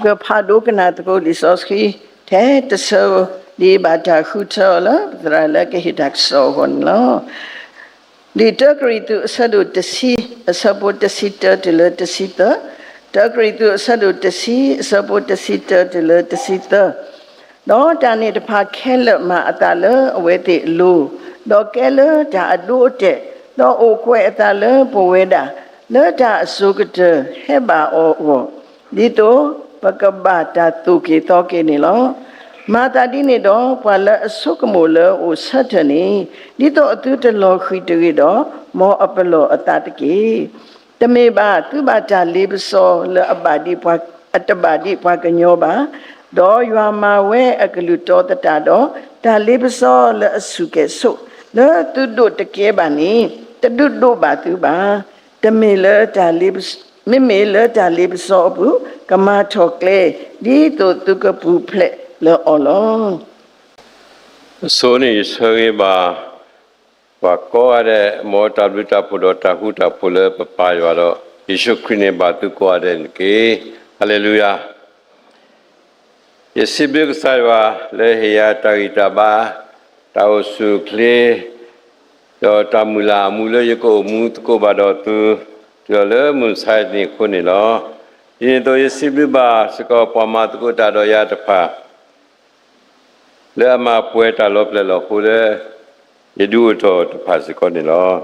ပကဖးဒိကနၣ်သကိးလံာ်စီဆှံ ထဲတဆၢ ဒ်ဘၣ်တၢ်ဃုထၢအီၤလၢ ပသရၣ်လၢကဟ့ၣ်တၢ်ကစီၣ်အဂီၢ်န့ၣ်လီၤ. လံာ်တၢကရံၣ်သူး အဆၢဒိၣ်တဆံ အဆၢဖိတဆံတၢတုၤလၢတဆံသၢ, တၢကရံၣ်သူး အဆၢဒိၣ်တဆံ အဆၢဖိတဆံတၢတုၤလၢတဆံသၢ, ဒီးတၢ်န့ၣ်တဖၣ်ခဲလၢာ်မၤအသးလၢအဝဲသ့ၣ်အလိၤ, ဒီးကဲလၢတၢ်အဒိအတဲာ်, ဒီးအိၣ်ကွဲးအသးလၢပဝဲဒၣ်, လၢတၢ်အစိၤကတၢၢ်ဟဲဘၣ်အီၤအဂီၢ်, ဒ်သိးပကဘၣ်တၢ်သိၣ်က့ၤသီက့ၤန့ၣ်လီၤ. မၤသးဒ်န့ၣ်ဒီး ပှၤလၢအဆိကမိၣ်လၢအအိၣ်ဆၢထၢၣ်န့ၣ်, ဒ်သိးအသုတလီၤဃံၤတဂ့ၤဒီး, မ်အပလီၢ်အသးတက့ၢ်. တမ့ၢ်ဘၣ်, သုဘၣ်တၢ်လ့ပစီလၢအဘၣ်ဒံးပှၤ, အတဘၣ်ဒံးပှၤကညီဘၣ်. ဒီးယွၤမၤဝဲအကလုၢ်တီသတးဒီး, တၢ်လ့ပစီလၢအဆူၣ်ကဲၣ်ဆိး လၢသုဒိးတကဲဘၣ်န့ၣ်, တဒုးဒိးဘၣ်သုဘၣ်. တမ့ၢ်လၢတၢ်လ့ပ, မ့မ့ၢ်လၢတၢ်လ့ပစီအပူၤ, ကမၤထီၣ်ကျဲ, ဒ်သိးသုကပူၤဖျဲးလၢအီၤလီၤ. အဆိန့ၣ်ယဆၢဂ့ၤဘၣ် ပှၤကိးဂၤဒဲး မ်တၢ်ဘျုးတၢ်ဖှိၣ်ဒီးတၢ်ဃူတၢ်ဖိးလၢပပၢ်ယွၤဒီး ယ့ၣ်ၡူးခရံာ်န့ၣ်ဘၣ်သုကိးဂၤဒဲးန့ၣ်တက့ၢ်. ဟါလ့လူယၤ. ယစံးဘျုးကစၢ်ယွၤလၢဟ့ၣ်ယၤတၢ်ဂံၢ်တၢ်ဘါ, တၢ်အိၣ်ဆူၣ်အိၣ်ချ့, ဒီးတၢ်မုၢ်လၢ်အမူလၢယကအိၣ်မူသကိးဘၣ်ဒီးသု, တုၤလီၤလၢမုၢ်ဆါတနံၤအဃိန့ၣ်လီၤ. ဒ်န့ၣ်အသိးယစံးဘျုးဘၣ်စ့ၢ်ကီးပှၤမၤသကိးတၢ်ဒီးယၤတဖၣ် လၢအမၤပှဲၤတၢ်လီၤပျဲၢ်လီၤဃိလၢ ယဒုးအိၣ်ထီၣ်တဖၣ်စ့ၢ်ကီးန့ၣ်လီၤ.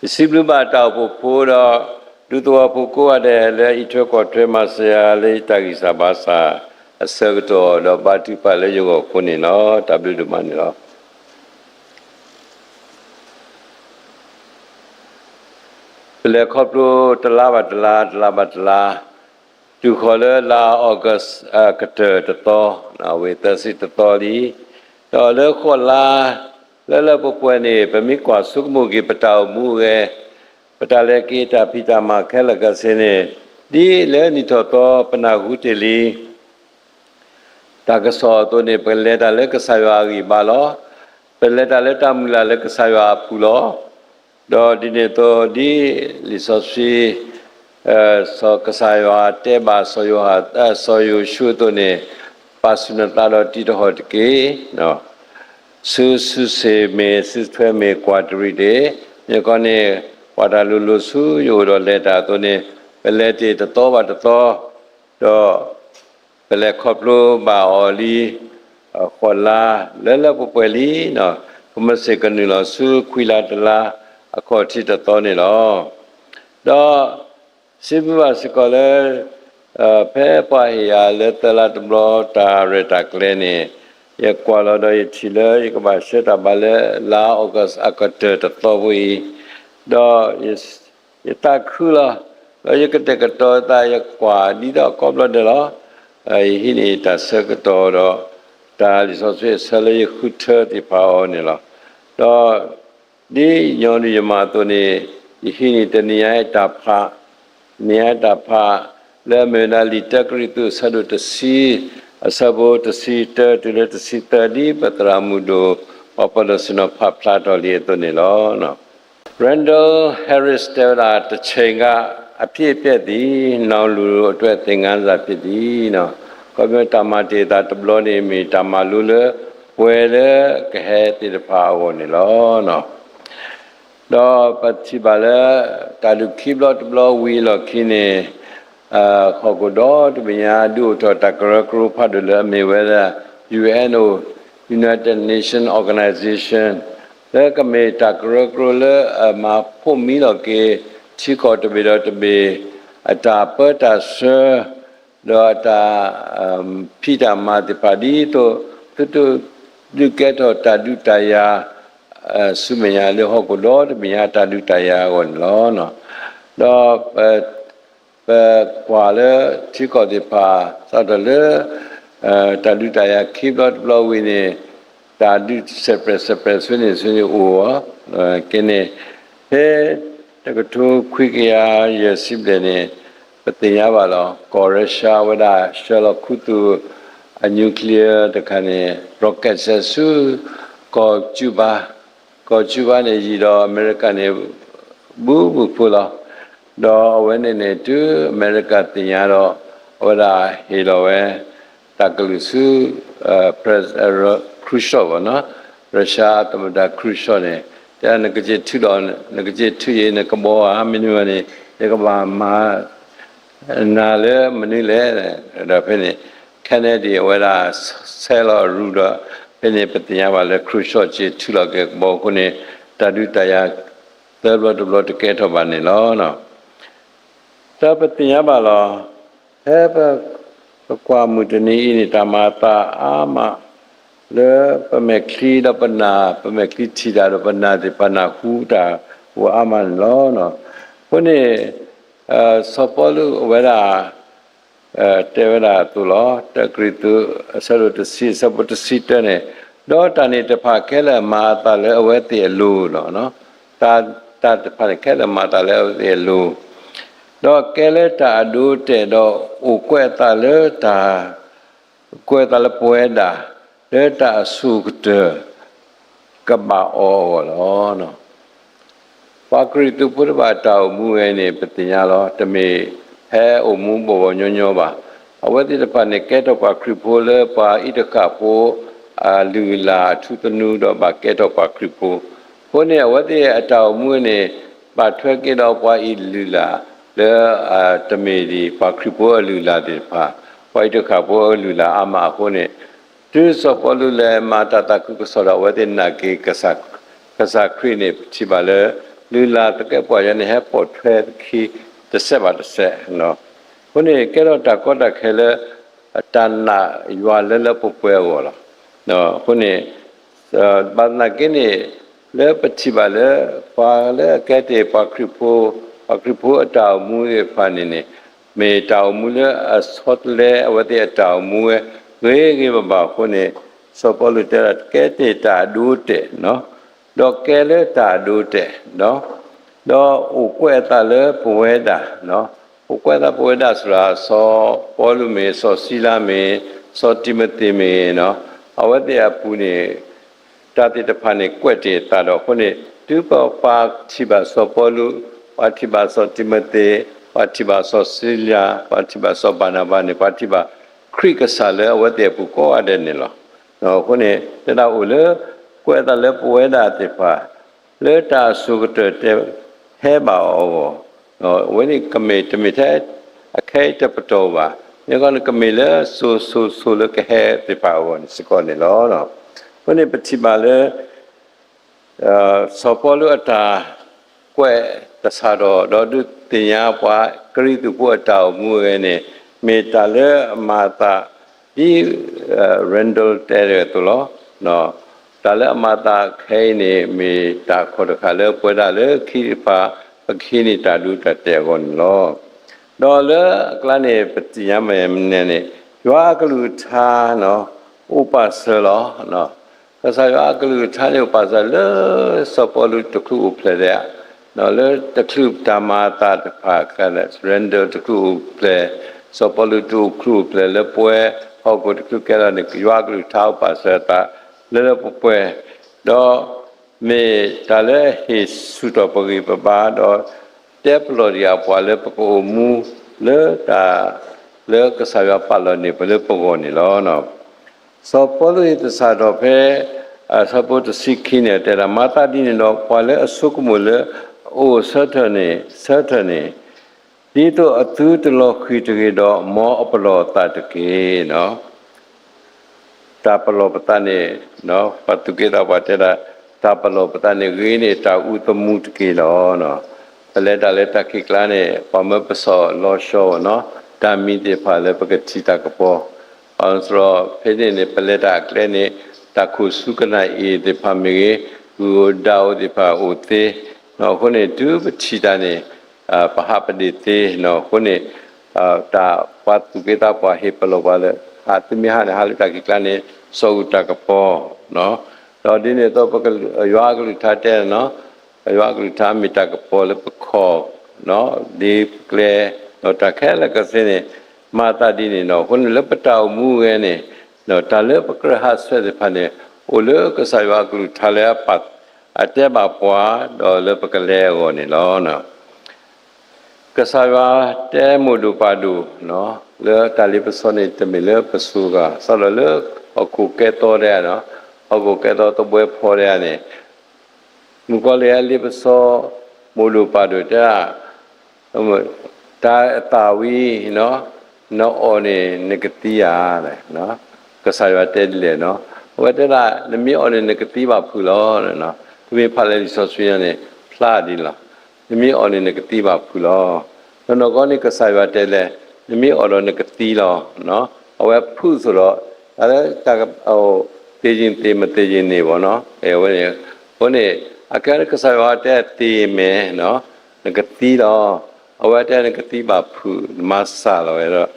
ယစံးဘျုးဘၣ်တၢ်အိၣ်ဖှိၣ်ဖိဒီး ဒူသဝီဖိကိးဂၤဒဲးလၢအအံးထွဲကွၢ်ထွဲမၤစၢၤယၤလၢယတၢ်ဂံၢ်စၢ်ဘါစၢ်အဆၢကတီၢ် ဒီးဘါထုကဖၣ်လၢယဂီၢ်အဃိန့ၣ်လီၤ. တၢ်ဘျုးဒိၣ်မးန့ၣ်လီၤ. ပလဲၤခီဖျိတလါဘၣ်တလါ, တလါဘၣ်တလါ, တုၤဃီၤလၢလါ August အကတၢၢ်တသီ, ဝ့ၢ်သၢဆံတသီလံ. ဒီးလၢဃိးလါ လၢလၢပှဲၤပှဲၤန့ၣ် ပမ့ၢ်ကွၢ်ဆိကမိၣ်က့ၤပတၢ်အိၣ်မူအဂဲၤ, ပတၢ်လဲၤက့ၤတၢ်ဖံးတၢ်မၤခဲလၢာ်ခဲဆ့န့ၣ်, ဒ်လၢနံၣ်ထီၣ်သီပနၢ်ဟူတ့ၢ်လံ တၢ်ကစီၣ်အသိးန့ၣ် ပလဲၤတၢ်လၢကစၢ်ယွၤအဂံၢ်ဘါလီၤ. ပလဲၤတၢ်လၢတၢ်မုၢ်လၢ်လၢကစၢ်ယွၤအပူၤလီၤ. ဒီးဒ်န့ၣ်အသိးဒ်လံာ်စီဆှံ စီၤကစၢ်ယွၤတဲဘၣ် စီၤယိၤဟၣ်, စီၤယိၤၡူအသိးန့ၣ်, ပာ်ဆူၣ်နသးဒီးတံၤတဟီၣ်တက့ၢ်. ဆူဆူစ့ၣ်မ့ၢ် ဆူထွဲမ့ၢ်ကွၢ်တရံးတ့ၢ်, မ့ၢ်ကီန့ၣ် ကွၢ်တၢ်လိၤလိၤဆူယအိၣ်ဒီးလဲၤတၢ်အသိးန့ၣ်, ပလဲၤတ့ၢ်တသီဘၣ်တသီ, ဒီး ပလဲၤခီဖျိဘၣ်အီၤလံ ဃိးလါ လၢလၢပှဲၤပှဲၤလံ, ကမၢစ့ၢ်ကနုာ်လီၤဆူခွံလါတလါ အခီၣ်ထံးတသီန့ၣ်လီၤ. ဒီးစံးဘျုးဘၣ်စ့ၢ်ကီးလၢ ဖဲပှၤဟ့ၣ်ယၤလၢသၢလါတဘျီတၢ်ရဲၣ်တၢ်ကျဲၤန့ၣ်, ယကွၢ်လီၤဒီးယထံၣ်လၢယကဘၣ်ဆှၢတၢ်ဘါလၢလါ August အကတၢၢ်တသီဖိအံၤ, ဒီး ယသးခုလီၤ. ဒီးယကတဲာ်ကတီၤသး ယကွၢ်ဒ်သိးကိးဘျီဒဲးလီၤ. ယဟံးန့ၢ်တၢ်ဆၢကတီၢ်ဒီး တၢ်လံာ်စီဆှံအဆၢလၢယဃုထၢသ့ၣ်တဖၣ်အီၤန့ၣ်လီၤ. ဒီးဒ်ညီနုၢ်ယမၤအသိးန့ၣ်, ယဟံးန့ၢ်တနံၤညါအတၢ်ဖး, တနံၤညါအတၢ်ဖး လၢအမ့ၢ်ဝဲဒၣ်လံာ်တၢကရံၣ်သူးအဆၢဒိၣ်တဆံ, အဆၢဖိတဆံတၢတုၤလၢတဆံသၢ ဒ်ပသရၣ်မုၣ်ဒိၣ် ပှၤပၢၤဒီးစံၣ်ညီၣ်ဖးဖျါထီၣ်လံအသိးန့ၣ်လီၤ. Randall Harris တဲဝဲဒၣ် တချိန်က အဖြစ်အပျက်သည် နောင်လူအတွက်သင်ခန်းစာဖြစ်သည်. ခီဖျိတၢ်မၤတ့ၢ်အသးတဘျီန့ၣ် မ့ၢ်တၢ်မၤတ့ၢ်အသးတဘျီန့ၣ်မ့ၢ်တၢ်မၤလိလၢပှဲၤလၢကဟဲသ့ၣ်တဖၣ်အဂီၢ်န့ၣ်လီၤ. ဒီးပထံၣ်ဘၣ်လၢ တၢ်ဒုးခံဘျီတဘျီဝံၤအလီၢ်ခံန့ၣ်, ဟီၣ်ခိၣ်ဒီတဘ့ၣ်ညါဒုးအိၣ်ထီၣ်တၢ်ကရၢကရိဖးဒိၣ်လၢအမ့ၢ်ဝဲဒၣ် ယူၣ်အဲၣ်အိၣ်, United Nations Organization လၢကမ့ၢ်တၢ်ကရၢကရိလၢအမၤဖှိၣ်မံလီၤက့ၤ ထံကီၢ်တဘ့ၣ်ဒီးတဘ့ၣ် အတၢ်ပၢတၢ်ဆှၢ ဒီးအတၢ်ဖံးတၢ်မၤသ့ၣ်တဖၣ် ဒ်သိး သုတဒုးကဲထီၣ်တၢ်ဒုးတၢ်ယၤ ဆူမဲာ်ညါလၢဟီၣ်ခိၣ်ဒီတဘ့ၣ်ညါတၢ်ဒုးတၢ်ယၤအဂီၢ်န့ၣ်လီၤ. ဒီး ပကွၢ်လၢထံကီၢ်သ့ၣ်တဖၣ် စးထီၣ်လၢ တၢ်ဒုးတၢ်ယၤခံဘျီတဘျီဝံၤန့ၣ် တၢ်ဒုးစဲးပြဲးစဲးပြဲးဆူန့ၣ်ဆူန့ၣ်အိၣ်အီၤ, ကဲန့ၣ် ဖဲတကထိခွံကယၤယဲၢ်ဆံဘျဲၣ်န့ၣ် ပသ့ၣ်ညါဘၣ်လီၤ. ကီၢ်ရၢရှါဝဲဒၣ် ဆှၢလီၤခူသူၣ်အ nuclear တခါန့ၣ် rocket ဆှၢဆူ ကီၢ်ကူဘါ, ကီၢ်ကူဘါန့ၣ် ယံၤဒီးအမဲရကၤန့ၣ် ဘူးဘူးဖိလီၤ. ဒီးအဝဲန့ၣ်န့ၣ် တုၤအမဲရကၤသ့ၣ်ညါဒီး အဝဲဒၣ်ဟ့ၣ်လီၤဝဲ တၢ်ကလုၢ်ဆူ Khrushchev ဘၣ်နီၤ, Russia သမ္မတ Khrushchev န့ၣ် တဲ နကစ့ၢ်ထုးဒီး နကစ့ၢ်ထုးယံၤ နကဘီဧါ, မ့တမ့ၢ်န့ၣ် ယကဘၣ်မၤ နၤလၢမနုၤလဲၣ်. ဒီးဖဲန့ၣ် Kennedy အဝဲဒၣ်ဆဲးလီၤအရူဒီး ဖဲန့ၣ်ပသ့ၣ်ညါဘၣ်လၢ Khrushchev စ့ၢ်ထုးလီၤက့ၤကဘီအဃိန့ၣ် တၢ်ဒုးတၢ်ယၤသၢဘျီတဘျီတကဲထီၣ်ဘၣ်န့ၣ်လီၤ. ဒီးပသ့ၣ်ညါဘၣ်လီၤ. ဖဲပ ပကွၢ်မုၢ်တနံၤအံၤန့ၣ် တၢ်မၤအသးအါမး လၢပမဲာ်ချံဒီးပနၢ်, ပမဲာ်ချံထံၣ်တၢ်ဒီးပနၢ်သ့ၣ်တဖၣ် နၢ်ဟူတၢ်အိၣ်အါမးန့ၣ်လီၤ. အဃိန့ၣ် စီၤပီလူးအဝဲဒၣ် တဲဝဲဒၣ်အသိးလီၤ. တၢကရံၣ်သူး အဆၢဒိၣ်တဆံ အဆၢဖိတဆံတၢန့ၣ်, ဒီးတၢ်န့ၣ်တဖၣ်ခဲလၢာ်မၤအသးလၢအဝဲသ့ၣ်အလိၤလီၤ. တၢ်, တၢ်တဖၣ်န့ၣ်ခဲလၢာ်မၤအသးလၢအဝဲသ့ၣ်အလိၤ, ဒီးကဲလၢတၢ်အဒိအတဲာ်ဒီး အိၣ်ကွဲးအသးလၢတၢ် ကွဲးအသးလၢပဝဲဒၣ် လၢတၢ်အဆိကတၢၢ် ကဘၣ်အီၤအဂီၢ်လီၤ. ပှၤကရံၣ်သူးဖိတဖၣ်အတၢ်အိၣ်မူဝဲန့ၣ် ပသ့ၣ်ညါလီၤ. တမ့ၢ်ဟဲအိၣ်မူဘီၣ်ဘီၣ်ညီညီဘၣ်. အဝဲသ့ၣ်တဖၣ်န့ၣ် ကဲထီၣ်ပှၤခရံာ်ဖိလၢပှၤအံးတဃာ်ဖိ အလုၢ်အလၢ်အထူသနူဒီးဘၣ်ကဲထီၣ်ပှၤခရံာ်ဖိ. အဃိန့ၣ် အဝဲသ့ၣ်အတၢ်အိၣ်မူန့ၣ် ဘၣ်ထွဲက့ၤဒီးပှၤအံၤလုၢ်လၢ် လၢ တမ့ၢ်ဒံးပှၤခရံာ်ဖိအလုၢ်အလၢ်သ့ၣ်တဖၣ်, ပှၤအံးတဃာ်ဖိအလုၢ်အလၢ်အါမးအဃိန့ၣ် တုၤစီၤပီလူးလဲၤမၤတၢ်သးခုကစီၣ်ဒီး အဝဲသ့ၣ်နာ်က့ၤ ကစၢ်ခရံာ်န့ၣ် ပထံၣ်ဘၣ်လၢ လုၢ်လၢ်သကဲးပဝးယွၤန့ၣ် ဟဲပိာ်ထွဲသခံတစဲးဘၣ်တစဲး. အဃိန့ၣ် ကဲထီၣ်တၢ်ကီတၢ်ခဲလၢ တၢ်နာ်ယွၤလၢလၢပှဲၤပှဲၤအဂီၢ်လီၤ. အဃိန့ၣ် ဘၣ်သနာ်က့န့ၣ် လၢပထံၣ်ဘၣ်လၢ ပှၤလၢအကဲတ့ၢ်ပှၤခရံာ်ဖိ, ပှၤခရံာ်ဖိအတၢ်အိၣ်မူသ့ၣ်တဖၣ်န့ၣ်န့ၣ် မ့ၢ်တၢ်အိၣ်မူလၢအဆီတလဲအဝဲသ့ၣ်အတၢ်အိၣ်မူဝဲ ဂ့ၤဂ့ၤဘၣ်ဘၣ်အဃိန့ၣ် စီၤပီလူးတဲဒၣ် ကဲတ့ၢ်တၢ်အဒိအတဲာ် ဒီးကဲလၢတၢ်အဒိအတဲာ် ဒီးအိၣ်ကွဲးအသးလၢပဝဲဒၣ်, အိၣ်ကွဲးအသးပဝဲဒၣ်စ့ၢ်ကီး စီၤပီလူးမ့ၢ်, စီၤစံလါမ့ၢ်, စီၤတံၤမသ့းမ့ၢ်, အဝဲသ့ၣ်အပူၤန့ၣ် တၢ်သ့ၣ်တဖၣ်န့ၣ် ကွဲးတ့ၢ်အသးဒီးအဃိန့ၣ် တုၤပပှၤထံၣ်ဘၣ်စီၤပီလူး, ပှၤထံၣ်ဘၣ်စီၤတံၤမသ့း, ပှၤထံၣ်ဘၣ်စီၤစံလါ, ပှၤထံၣ်ဘၣ်စီၤဘၤနၤဘၤန့ၣ် ပှၤထံၣ်ဘၣ်ခရံာ်ကစၢ်လၢအဝဲသ့ၣ်အပူၤကိးဂၤဒဲးန့ၣ်လီၤ. အဃိန့ၣ် တဲဒၣ်အိၣ်လၢ ကွဲးအသးလၢပဝဲဒၣ်သ့ၣ်တဖၣ် လၢတၢ်အစိၤကတၢၢ်တဲ ဟဲဘၣ်အီၤအဂီၢ်, အဝဲန့ၣ်ကမ့ၢ်တမ့ၢ်ထဲ အခဲအံၤတပတီၢ်ဘၣ်, မ့ၢ်ကီန့ၣ်ကမ့ၢ်လၢစိၤစိၤစိၤလၢကဟဲသ့ၣ်တဖၣ်အဂီၢ်န့ၣ်စ့ၢ်ကီးန့ၣ်လီၤ. အဃိန့ၣ်ပထံၣ်ဘၣ်လၢ စီၤပီလူးအတၢ်ကွဲးတၢ်စးထီၣ် ဒီးဒုးသ့ၣ်ညါပှၤကရံၣ်သူးဖိအတၢ်အိၣ်မူဝဲန့ၣ် မ့ၢ်တၢ်လၢအမၤအသး ဒ် Randall တဲတ့ၢ်အသိးလီၤ. တၢ်လၢအမၤအသးခဲအံၤန့ၣ် မ့ၢ်တၢ်ခီၣ်တဃာ်လၢပဝဲဒၣ်လၢခံတဖၣ် ပကဟံးန့ၢ်တၢ်ဒိတၢ်တဲာ်အဂီၢ်န့ၣ်လီၤ. ဒီးလၢအကျါန့ၣ် ပသ့ၣ်ညါမ့ၢ်မနုၤန့ၣ် ယွၤအကလုၢ်ကထါ အိၣ်ပာ်စၢၤလီၤ. ကစၢ်ယွၤအကလုၢ်ကထါန့ၣ်အိၣ်ပာ်စၢၤလၢ စီၤပီလူးတချုးအိၣ်ဖျဲၣ်ဒဲးဧါ, လၢတချုးတၢ်မၤအသးတဖၣ် Randall တချုးအိၣ်ဖျဲၣ်, စီၤပီလူးတချုးအိၣ်ဖျဲၣ်လၢပဝဲဟီၣ်ခိၣ်တချုးကဲထီၣ်န့ၣ် ယွၤအကလုၢ်ကထါအိၣ်ပာ်စၢၤအသးလၢလၢပှဲၤပှဲၤ, ဒီးမ့ၢ်တၢ်လၢအဟ့ၣ်ဆူၣ်ထီၣ်ပဂံၢ်ပဘါ ဒီးတဲပလီၢ်ဒံးအပှၤလၢပကအိၣ်မူလၢတၢ် လၢကစၢ်ယွၤပာ်လီၤန့ၢ်ပှၤလၢပဂီၢ်န့ၣ်လီၤ. စီၤပီလူးအံၤတၢ်စးထီၣ်ဖဲ အဆၢဖိတဆံခံန့ၣ် တဲဒၣ် မၤသးဒ်န့ၣ်ဒီး ပှၤလၢအဆိကမိၣ်လၢအအိၣ်ဆၢထၢၣ်န့ၣ်, ဆၢထၢၣ်န့ၣ်, ဒ်သိးအသုတလီၤဃံၤတဂ့ၤဒီး မ်အပလီၢ်အသးတက့ၢ်. တၢ်ပလီၢ်ပသးန့ၣ်, ပှၤသူၣ်က့သးပှၢ်တဲဒၣ် တၢ်ပလီၢ်ပသးန့ၣ် ဂ့ၤန့ၢ်တၢ်အူသမူတက့ၢ်လီၤ. ပလဲၤတၢ်လၢတၢ်ခံးကျါန့ၣ် ပှၤမၢပစီၣ်လီၤဆီနီၤ တၢ်မံၤသ့ၣ်တဖၣ်လၢပကထံၣ်တၢ်ကပီၤ, အစရီ ဖဲန့ၣ်န့ၣ် ပလဲၤတၢ်အကျဲန့ၣ် တၢ်ခိၣ်ဆူကနၣ်အ့ၣ်သ့ၣ်တဖၣ်မ့ၢ်ဂ့ၤ, ဂုၢ်ဧိၤဒၣ်ဧိၤသ့ၣ်တဖၣ်အိၣ်သ့, အဃိန့ၣ် တုၤပထံၣ်တၢ်န့ၣ် ပဟးပဒ့ၣ်သ့နီၤ. အဃိန့ၣ် တၢ်ပှၤသူၣ်က့သးပှၢ်ဟ့ၣ်ပလီၢ်ပှၤလၢ ဟးသုမ့ၢ်ဟးန့ၣ် ဟးလၢတၢ်ခံးကျါန့ၣ် စိာ်ဃုာ်တၢ်ကပီၤ, ဒီးဒ်န့ၣ်အသိး ယွၤအကလုၢ်ကထါတဲနီၤ, ယွၤအကလုၢ်ကထါမ့ၢ်တၢ်ကပီၤလၢပခီၣ်, ဒ်ပကျဲ, ဒီးတၢ်ခဲလၢာ်ကသ့န့ၣ် မၤသးဒ်န့ၣ်နီၤ. အဃိန့ၣ်လၢပတၢ်အိၣ်မူဝဲန့ၣ် တၢ်လၢပကြၢးဟးဆှဲးသ့ၣ်တဖၣ်န့ၣ် အိၣ်လၢကစၢ်ယွၤအကလုၢ်ကထါလၢအပာ် အတဲဘၣ်ပှၤ ဒီးလၢပကလဲၤအဂီၢ်န့ၣ်လီၤ. ကစၢ်ယွၤတဲမိၢ်ဒိၣ်ပၢ်ဒိၣ် လၢတၢ်လ့ပစီန့ၣ် တမ့ၢ်လၢပစိၤဂၤ စးထီၣ်လၢဟီၣ်ခိၣ်ကဲသီဒဲးဧါ, ဟီၣ်ခိၣ်ကဲသီသဘှဲဖီဒဲးဧါန့ၣ်, မုၣ်ကီၤလံၢ်အလ့ပစီ မိၢ်ဒိၣ်ပၢ်ဒိၣ်တဲဒၣ် တၢ်အသၣ်ဝံၤ နအီၣ်န့ၣ်နကသံဧါ, ကစၢ်ယွၤတဲဒ်လဲၣ်, အဝဲတဲဒၣ် နမ့ၢ်အီၣ်န့ၣ်နကသံဘၣ်ဖုးလီၤ. ပမ့ၢ်ဖးလၢလံာ်စီဆှံညါန့ၣ် ဖျါဒ်လီၤ. နမ့ၢ်အီၣ်န့ၣ်နကသံဘၣ်ဖုးလီၤ. နီၢ်နီၢ်ကီၢ်န့ၣ် ကစၢ်ယွၤတဲလဲၣ်, နမ့ၢ်အီၣ်ဒီးနကသံလီၤ. အဝဲဖုးသိးဒီး တၢ်လၢ တၢ် သ့ယံာ်သ့ မသ့ယံာ်န့ၣ်ဘၣ်နီၤ, အဝဲန့ၣ်, အဃိန့ၣ် အကဲကစၢ်ယွၤတဲသ့မဲာ်, နကသံလီၤ. အဝဲတဲနကသံဘၣ်ဖုး နမၤစၢ်လီၤဝဲဒီး,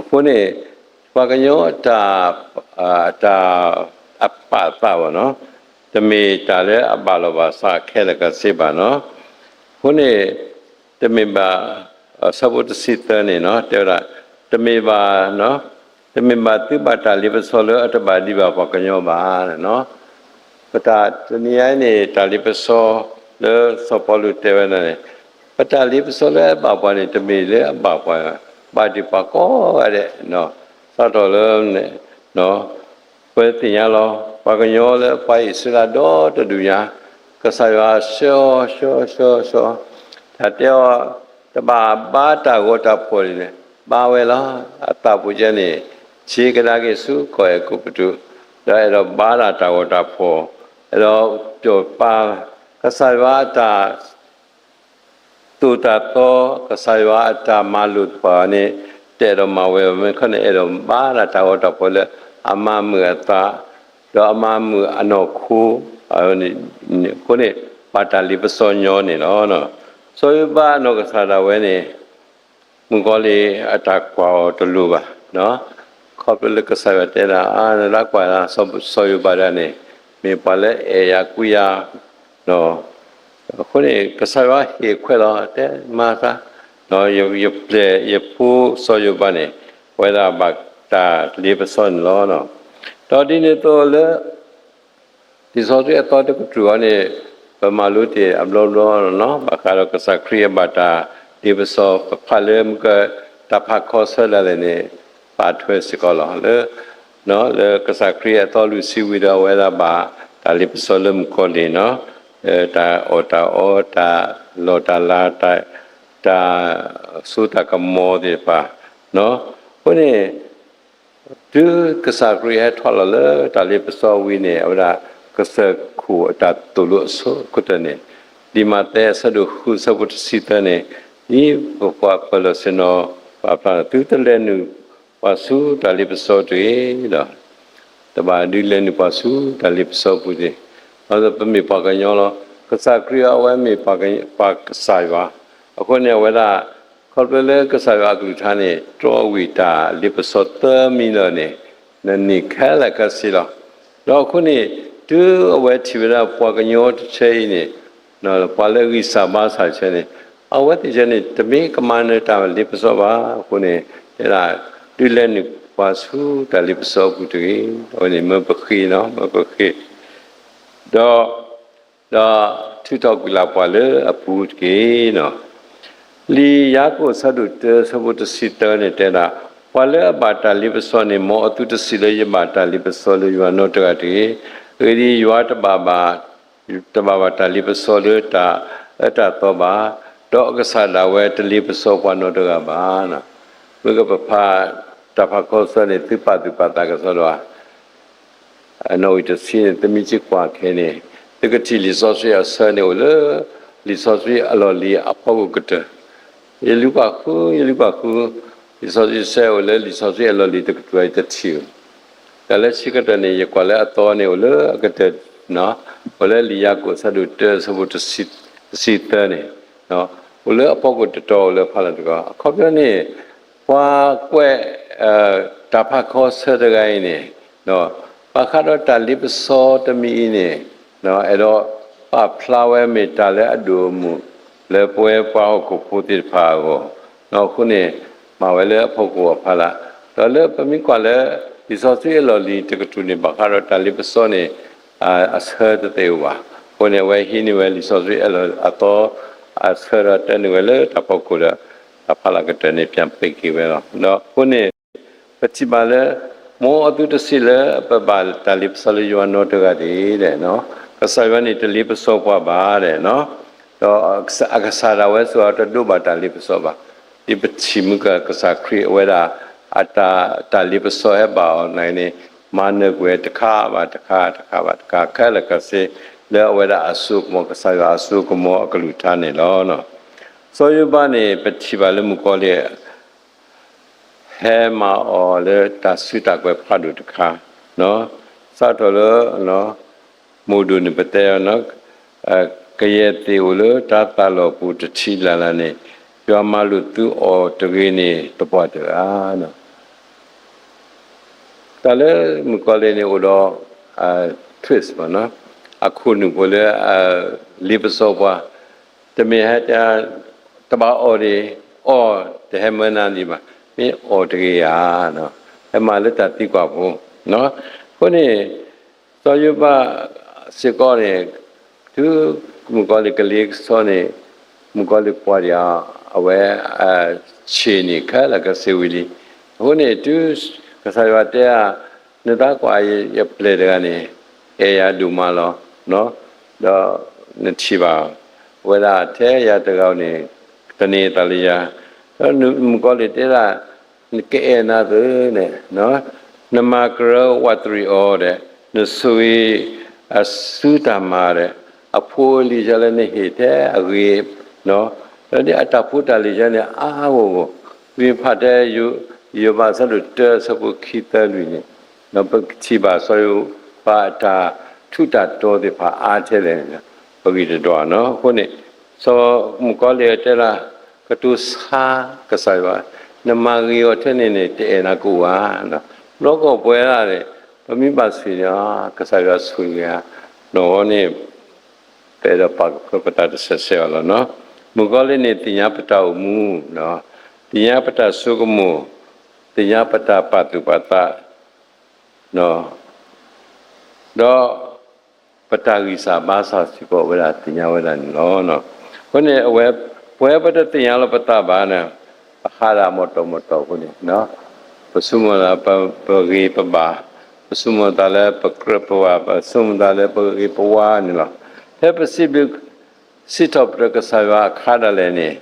အဃိန့ၣ် ပှၤကညီတၢ် တၢ်အပာ်သးဘၣ်နီၤ, တမ့ၢ်တၢ်လၢအဘၣ်လီၤဘၣ်စးခဲလၢာ်ခဲဆ့ဘၣ်နီၤ. အဃိန့ၣ် တမ့ၢ်ဘၣ် ဆၢဖိတဆံသၢန့ၣ်နီၤ တဲဝဲဒၣ် တမ့ၢ်ဘၣ် တမ့ၢ်ဘၣ်သုဘၣ်တၢ်လ့ပစီလၢအတဘၣ်ဒံးဘၣ်ပှၤကညီဘၣ်. ပတၢ်တနံၤအံၤန့ၣ် တၢ်လ့ပစီလၢစီၤပီလူးတဲဝဲဒၣ်န့ၣ်, ပတၢ်လ့ပစီလၢအဘၣ်ပှၤန့ၣ် တမ့ၢ်လၢအဘၣ်ပှၤ, ဘၣ်ဒံးပှၤကိးဂၤဒဲး, စးထီၣ်လၢ ပသ့ၣ်ညါလီၤ ပှၤကညီလၢပှၤအံၣ်စရ့လးဒီတဒူၣ်ညါ, ကစၢ်ယွၤဆှၢအီၤ ဆှၢ ဆှၢ ဆှၢ, တၢ်တဲအီၤ တဘၣ်ဘါတၢ်ဂီၤတၢ်ဖှီၣ်န့ၣ် ဘါဝဲလီၤ. အသးပူၤကဲန့ၣ် ဆ့ကဒါက့ၤဆူကီၢ်အဲၤကူပတူး, ဒီးအဲၣ်ဒိးဘါဒၣ်တၢ်ဂီၤတၢ်ဖှီၣ်, အဲၣ်ဒိးပျီၢ်ပၢ် ကစၢ်ယွၤအတၢ် သိၣ်တၢ်သီ ကစၢ်ယွၤအတၢ်မၤလိာ်တဖၣ်န့ၣ် တအဲၣ်ဒိးမၤဝဲဘၣ် မ့ၢ်ခီန့ၣ် အဲၣ်ဒိးဘါဒၣ်တၢ်ဂီၤတၢ်ဖှီၣ်လၢအမၤမုာ်အသး, ဒီးအမၤမုာ်အနီၢ်ခိ, အဃိန့ၣ် ဘၣ်တၢ်လ့ပစီညီန့ၣ်လီၤ. စီၤယိၤဘးအနီၢ်ကစၢ်ဒၣ်ဝဲန့ၣ် မုၣ်ကီၤလံၢ်အတၢ်ကွၢ်အီၤတလိၤဘၣ်, ခီဖျိလၢကစၢ်ယွၤတဲဒၣ် နဒၣ်ကွၢ် စီၤယိၤဘးဒၣ်န့ၣ် မ့ၢ်ပှၤလၢအဲၣ်ယၤကွံယၤ, အဃိန့ၣ် ကစၢ်ယွၤဟ့ၣ်ခွဲးလီၤ တဲမၤသး, ယပျဲၢ်ယဖိစီၤယိၤဘးန့ၣ် ပဝဲဒၣ်ဘၣ်တၢ်လ့ပစီန့ၣ်လီၤ. ဒီးဒ်န့ၣ်အသိးလၢ လံာ်စီဆှံအသီတကတြူၢ်အံၤန့ၣ် ပမၤလိတ့ၢ်အဘျီဘျီ, ဘၣ်ဃးဒီးကစၢ်ခရံာ်အဘၣ်တၢ်လ့ပစီ ပဖးလၢမုၢ်က တၢ်ဖးခီဆၢဒၣ်လဲာ်န့ၣ် ပာ်ထွဲစ့ၢ်ကီးလီၤ. လၢ လၢကစၢ်ခရံာ်အသီလွံၢ်ဆံဝံၤဒီး အဝဲဒၣ်ဘၣ်တၢ်လ့ပစီလၢမုၣ်ကီၤလံၢ်နီၤ, တၢ်အီၣ်တၢ်အီ တၢ်လီၢ်တၢ်လၤ တၢ်စိတၢ်ကမီၤသ့ၣ်တဖၣ်, အဃိန့ၣ် တုၤကစၢ်ခရံာ်ဟဲထီၣ်လီၤလၢတၢ်လ့ပစီဝံၤန့ၣ် အဝဲဒၣ်ကစၢၢ်ခိၣ်အတၢ်သိၣ်လိအဆိကတၢၢ်န့ၣ်, လံာ်မးသဲအဆၢဒိၣ်ဃုအဆၢဖိတဆံသၢန့ၣ်, ဒ်ပပှၤပၢၤလီၢ်ဆ့ၣ်နီၤပာ်ဖျါန့ၣ် သုတလဲၤနုာ်ပှၤဆူတၢ်လ့ပစီတဂ့ၤဒီး တဘၣ်ဒုးလဲၤနုာ်ပှၤဆူတၢ်လ့ပစီပူၤတဂ့ၤ, ဒီးပမ့ၢ်ပှၤကညီလီၤ. ကစၢ်ခရံာ်အဝဲမ့ၢ်ပှၤကစၢ်ယွၤ, အဃိန့ၣ် အဝဲဒၣ် ခီဖျိလၢကစၢ်ယွၤအကလုၢ်ကထါန့ၣ် တြီဝံၤတၢ်လ့ပစီသၢမံၤလၢာ်န့ၣ် နနံၣ်ခဲလၢာ်ခဲဆ့လီၤ. ဒီးအဃိန့ၣ် တုၤအဝဲထံၣ်ဝဲဒၣ်ပှၤကညီတဆၢအံၤန့ၣ် ပှၤလၢအဂံၢ်စၢ်ဘါစၢ်တဆၢန့ၣ် အဝဲသ့ၣ်တဆၢန့ၣ် တမ့ၢ်ကမၤနၢၤတၢ်လ့ပစီဘၣ်. အဃိန့ၣ် တဲဒၣ် ဒုးလဲၤနုာ်ပှၤဆူတၢ်လ့ပစီအပူၤတဂ့ၤ. အဝဲန့ၣ်မၢပဃ့နီၤ မၢပဃ့ ဒီး ဒီးထုးထီၣ်ကွံာ်လၢ်ပှၤလၢအပူၤတက့ၢ်. လံာ်ယၤကိာ်အဆၢဒိၣ်တၢအဆၢဖိတဆံသၢန့ၣ်တဲဒၣ်, ပှၤလၢအဘၣ်တၢ်လ့ပစီန့ၣ် မ်အသုတစံးလၢယဘၣ်တၢ်လ့ပစီလၢယွၤနီတဂၤတဂ့ၤ. အဂ့ၢ်ဒ်အံၤ, ယွၤတဘၣ်ဘၣ် တဘၣ်ဘၣ်တၢ်လ့ပစီလၢတၢ်အၢတၢ်သီဘၣ်, ဒီးအကစၢ်ဒၣ်ဝဲတလ့ပစီပှၤနီတဂၤဘၣ်. မ့ၢ်ကပဖးတၢ်ဖးခီဆၢန့ၣ် သုပာ်သူၣ်ပာ်သးကစီဒီး အနီၣ်ဂံၢ်တဆံန့ၣ် သုမ့ၢ်စံးကွၢ်ခဲအံၤန့ၣ် သုကထံၣ်လံာ်စီဆှံအဆၢန့ၣ်အိၣ်လၢ လံာ်စီဆှံအလီၢ်လံၤအဖီခိၣ်ကတၢၢ်. ယလုၢ်ပာ်ဃု ယလုၢ်ပာ်ဃု, လံာ်စီဆှံအဆၢအိၣ်လၢလံာ်စီဆှံအလီၢ်လံၤတကတြူၢ်အံၤတထံၣ်ဧိၤ, တၢ်လၢဆံးကတၢၢ်န့ၣ် ယကွၢ်လၢအသီန့ၣ်အိၣ်လၢအကတၢၢ်, အိၣ်လၢလံာ်ယၤကိာ်အဆၢဒိၣ်တၢအဆၢဖိတဆံသၢန့ၣ်, အိၣ်လၢအဖီခိၣ်တတီၤအိၣ်လၢဖးလၢ်တကီၢ်. အခီပညီန့ၣ် ပှၤကွဲး တၢ်ဖးခီဆၢတဂၤအံၤန့ၣ် ဘၣ်ဃးဒီးတၢ်လ့ပစီတမံၤအံၤန့ၣ် အဲၣ်ဒိးပာ်ဖျါဝဲမ့ၢ်တၢ်လၢအဒိၣ်အမုၢ် လၢပဝဲပှၤဟီၣ်ခိၣ်ဖိသ့ၣ်တဖၣ်အဂီၢ်, အဃိန့ၣ် မၤဝဲလၢအဖီခိၣ်အဖးလၢ်, ဒီးလၢပမ့ၢ်ကွၢ်လၢ လံာ်စီဆှံအလီၢ်လံၤတကတြူၢ်န့ၣ် ဘၣ်ဃးဒီးတၢ်လ့ပစီန့ၣ် အဆၢတသ့အိၣ်ဘၣ်. အဃိန့ၣ် အဝဲဟံးန့ၢ်ဝဲလံာ်စီဆှံအလီၢ်အသီ အဆၢဒီးတၢ်န့ၢ်ဝဲလၢတၢ်ဖီခိၣ်ဒီး တၢ်ဖးလၢကတၢၢ်န့ၣ် ပၠၣ်ပ့းက့ၤဝဲလီၤ. ဒီးအဃိန့ၣ် ပထံၣ်ဘၣ်လၢ မ်အသုတစံးလၢပဘၣ်တၢ်လ့ပစီလၢယွၤနီတဂၤဒၣ်လဲာ်, ကစၢ်ယွၤန့ၣ်တလ့ပစီပှၤဘၣ်ဒီး, ဒီးအကစၢ်ဒၣ်ဝဲစ့ၢ်ကီးတဒိးဘၣ်တၢ်လ့ပစီဘၣ်. ဒ်ပထံၣ်မုၢ်ကစၢ်ခရံာ်အဝဲဒၣ် အတၢ်လ့ပစီဟဲဘၣ်အီၤန့ၣ်န့ၣ် မၤနၢၤကွံာ်တခါဘၣ်တခါ တခါဘၣ်တခါ ခဲလၢာ်ခဲဆ့ လၢအဝဲဒၣ်အစိကမီၤ ကစၢ်ယွၤအစိကမီၤအကလုၢ်ကထါန့ၣ်လီၤ. စီၤယိၤဘးန့ၣ် ပထံၣ်ဘၣ်လၢမုၣ်ကီၤလံၢ် ဟဲမၤအီၤလၢတၢ်စုတၢ်ကွဲးဖးဒိၣ်တခါ, စးထီၣ်လၢ မိၢ်ဒိၣ်န့ၣ်ပတဲအီၤ, ကယဲၢ်သ့ၣ်အိၣ်လၢတၢ်သးလီၢ်ပူၤတထံးလၢ်လၢ်န့ၣ် ယွၤမၤလိာ်သုအီၤတဂ့ၤန့ၣ် တပှၢ်တဂၤ. တၢ်လၢမုၣ်ကီၤလံၢ်န့ၣ်အိၣ်ဒီး twist အခိၣ်နူာ်ဖိလၢ လ့ပစီပှၤ, တမ့ၢ်ဟဲ တဘၣ်အီၣ်ဒံး, အီၣ်တဟဲမၢနၤဒံးဘၣ်, မ့ၢ်အီၣ်တဂ့ၤဧါ, ဟဲမၤလၢတၢ်သံကွၢ်ဖိ, အဃိန့ၣ် စီၤယိၤဘးစ့ၢ်ကီးန့ၣ် တုၤမုၣ်ကီၤလံၢ်ကလ့ပစီန့ၣ် မုၣ်ကီၤလံၢ်ပှၤဒံးအီၤ အဝဲ ဆံးန့ၣ်ခဲလၢာ်ကစ့ဝံၤလံ. အဃိန့ၣ် တုၤကစၢ်ယွၤတဲဧါ, နသးကွၢ်ယပျဲၢ်တဂၤန့ၣ် အဲၣ်ယၤဒိၣ်မးလီၤ. ဒီးနထံၣ်ဘၣ် အဝဲဒၣ်ထဲယၤတဂၤန့ၣ် တန့ၢ်သးလၢယၤ, ဒီးမုၣ်ကီၤလံၢ်တဲဒၣ် နကအဲၣ်နၤသ့န့ၣ် နမၤကရၢဝးတရံးအီၤဒီး နဆိၣ်ဂ့ၤ အစုတၢ်မၤဒီး အဖိအလံၤဆၢလၢနဟ့ၣ်ထဲအဂ့ၤ, ဒီးအတၢ်ဖိတၢ်လံၤဆၢန့ၣ် အါဂီၢ်ဂီၢ်, ဝံဖးတဲ ယိၤဘးအဆၢဒိၣ်တၢအဆၢဖိခံသၢလွံၢ်န့ၣ်, ပကထံၣ်ဘၣ်စီၤယိၤဘးအတၢ်ထူးတၢ်တီၤသ့ၣ်တဖၣ်အါထဲလဲၣ်, ပဂံၢ်တဒွးနီၤ. အဃိန့ၣ် စီၤမုၣ်ကီၤလံၢ်တဲဒၣ် ကတိၤဆါကစၢ်ယွၤ, နမၤဂ့ၤအီၤထဲန့ၣ်န့ၣ် တအဲၣ်နၤကအိၣ်ဧါ. ဘျီကီၢ်ပှဲၤဒၣ်န့ၣ် ပမ့ၢ်ဘၣ်ဆံးန့ၣ် ကစၢ်ယွၤဆိၣ်ဂ့ၤဧါ, နီၢ်ဝဲန့ၣ် ပအဲၣ်ဒိးပာ်ကဖၢပတၢ်တဆဲးဆဲးအီၤလီၤနီၤ. မုၣ်ကီၤလံၢ်န့ၣ် သ့ၣ်ညါပတၢ်အိၣ်မူ, သ့ၣ်ညါပတၢ်ဆိကမိၣ်, သ့ၣ်ညါပတၢ်ပာ်သူၣ်ပာ်သး ဒီး ပတၢ်ဂံၢ်စၢ်ဘါစၢ်စ့ၢ်ကီး အဝဲဒၣ်သ့ၣ်ညါဝဲဒၣ်န့ၣ်လီၤ. အဃိန့ၣ် အဝဲ ပဝဲပတသ့ၣ်ညါလီၤပသးဘၣ်န့ၣ် ပဟးဒၣ်မီၢ်တီၢ်မီၢ်တီၢ်အဃိန့ၣ် ပဆိကမိၣ်လၢပဂ့ၤပဘၣ်, ပဆိကမိၣ်သးလၢပကြၢးပဝး, ပဆိကမိၣ်သးလၢပဂ့ၤပဝါန့ၣ်လီၤ. ဖဲပစံးဘျုး စံးထီၣ်ပတြၢၤကစၢ်ယွၤအခါဒၣ်လဲာ်န့ၣ်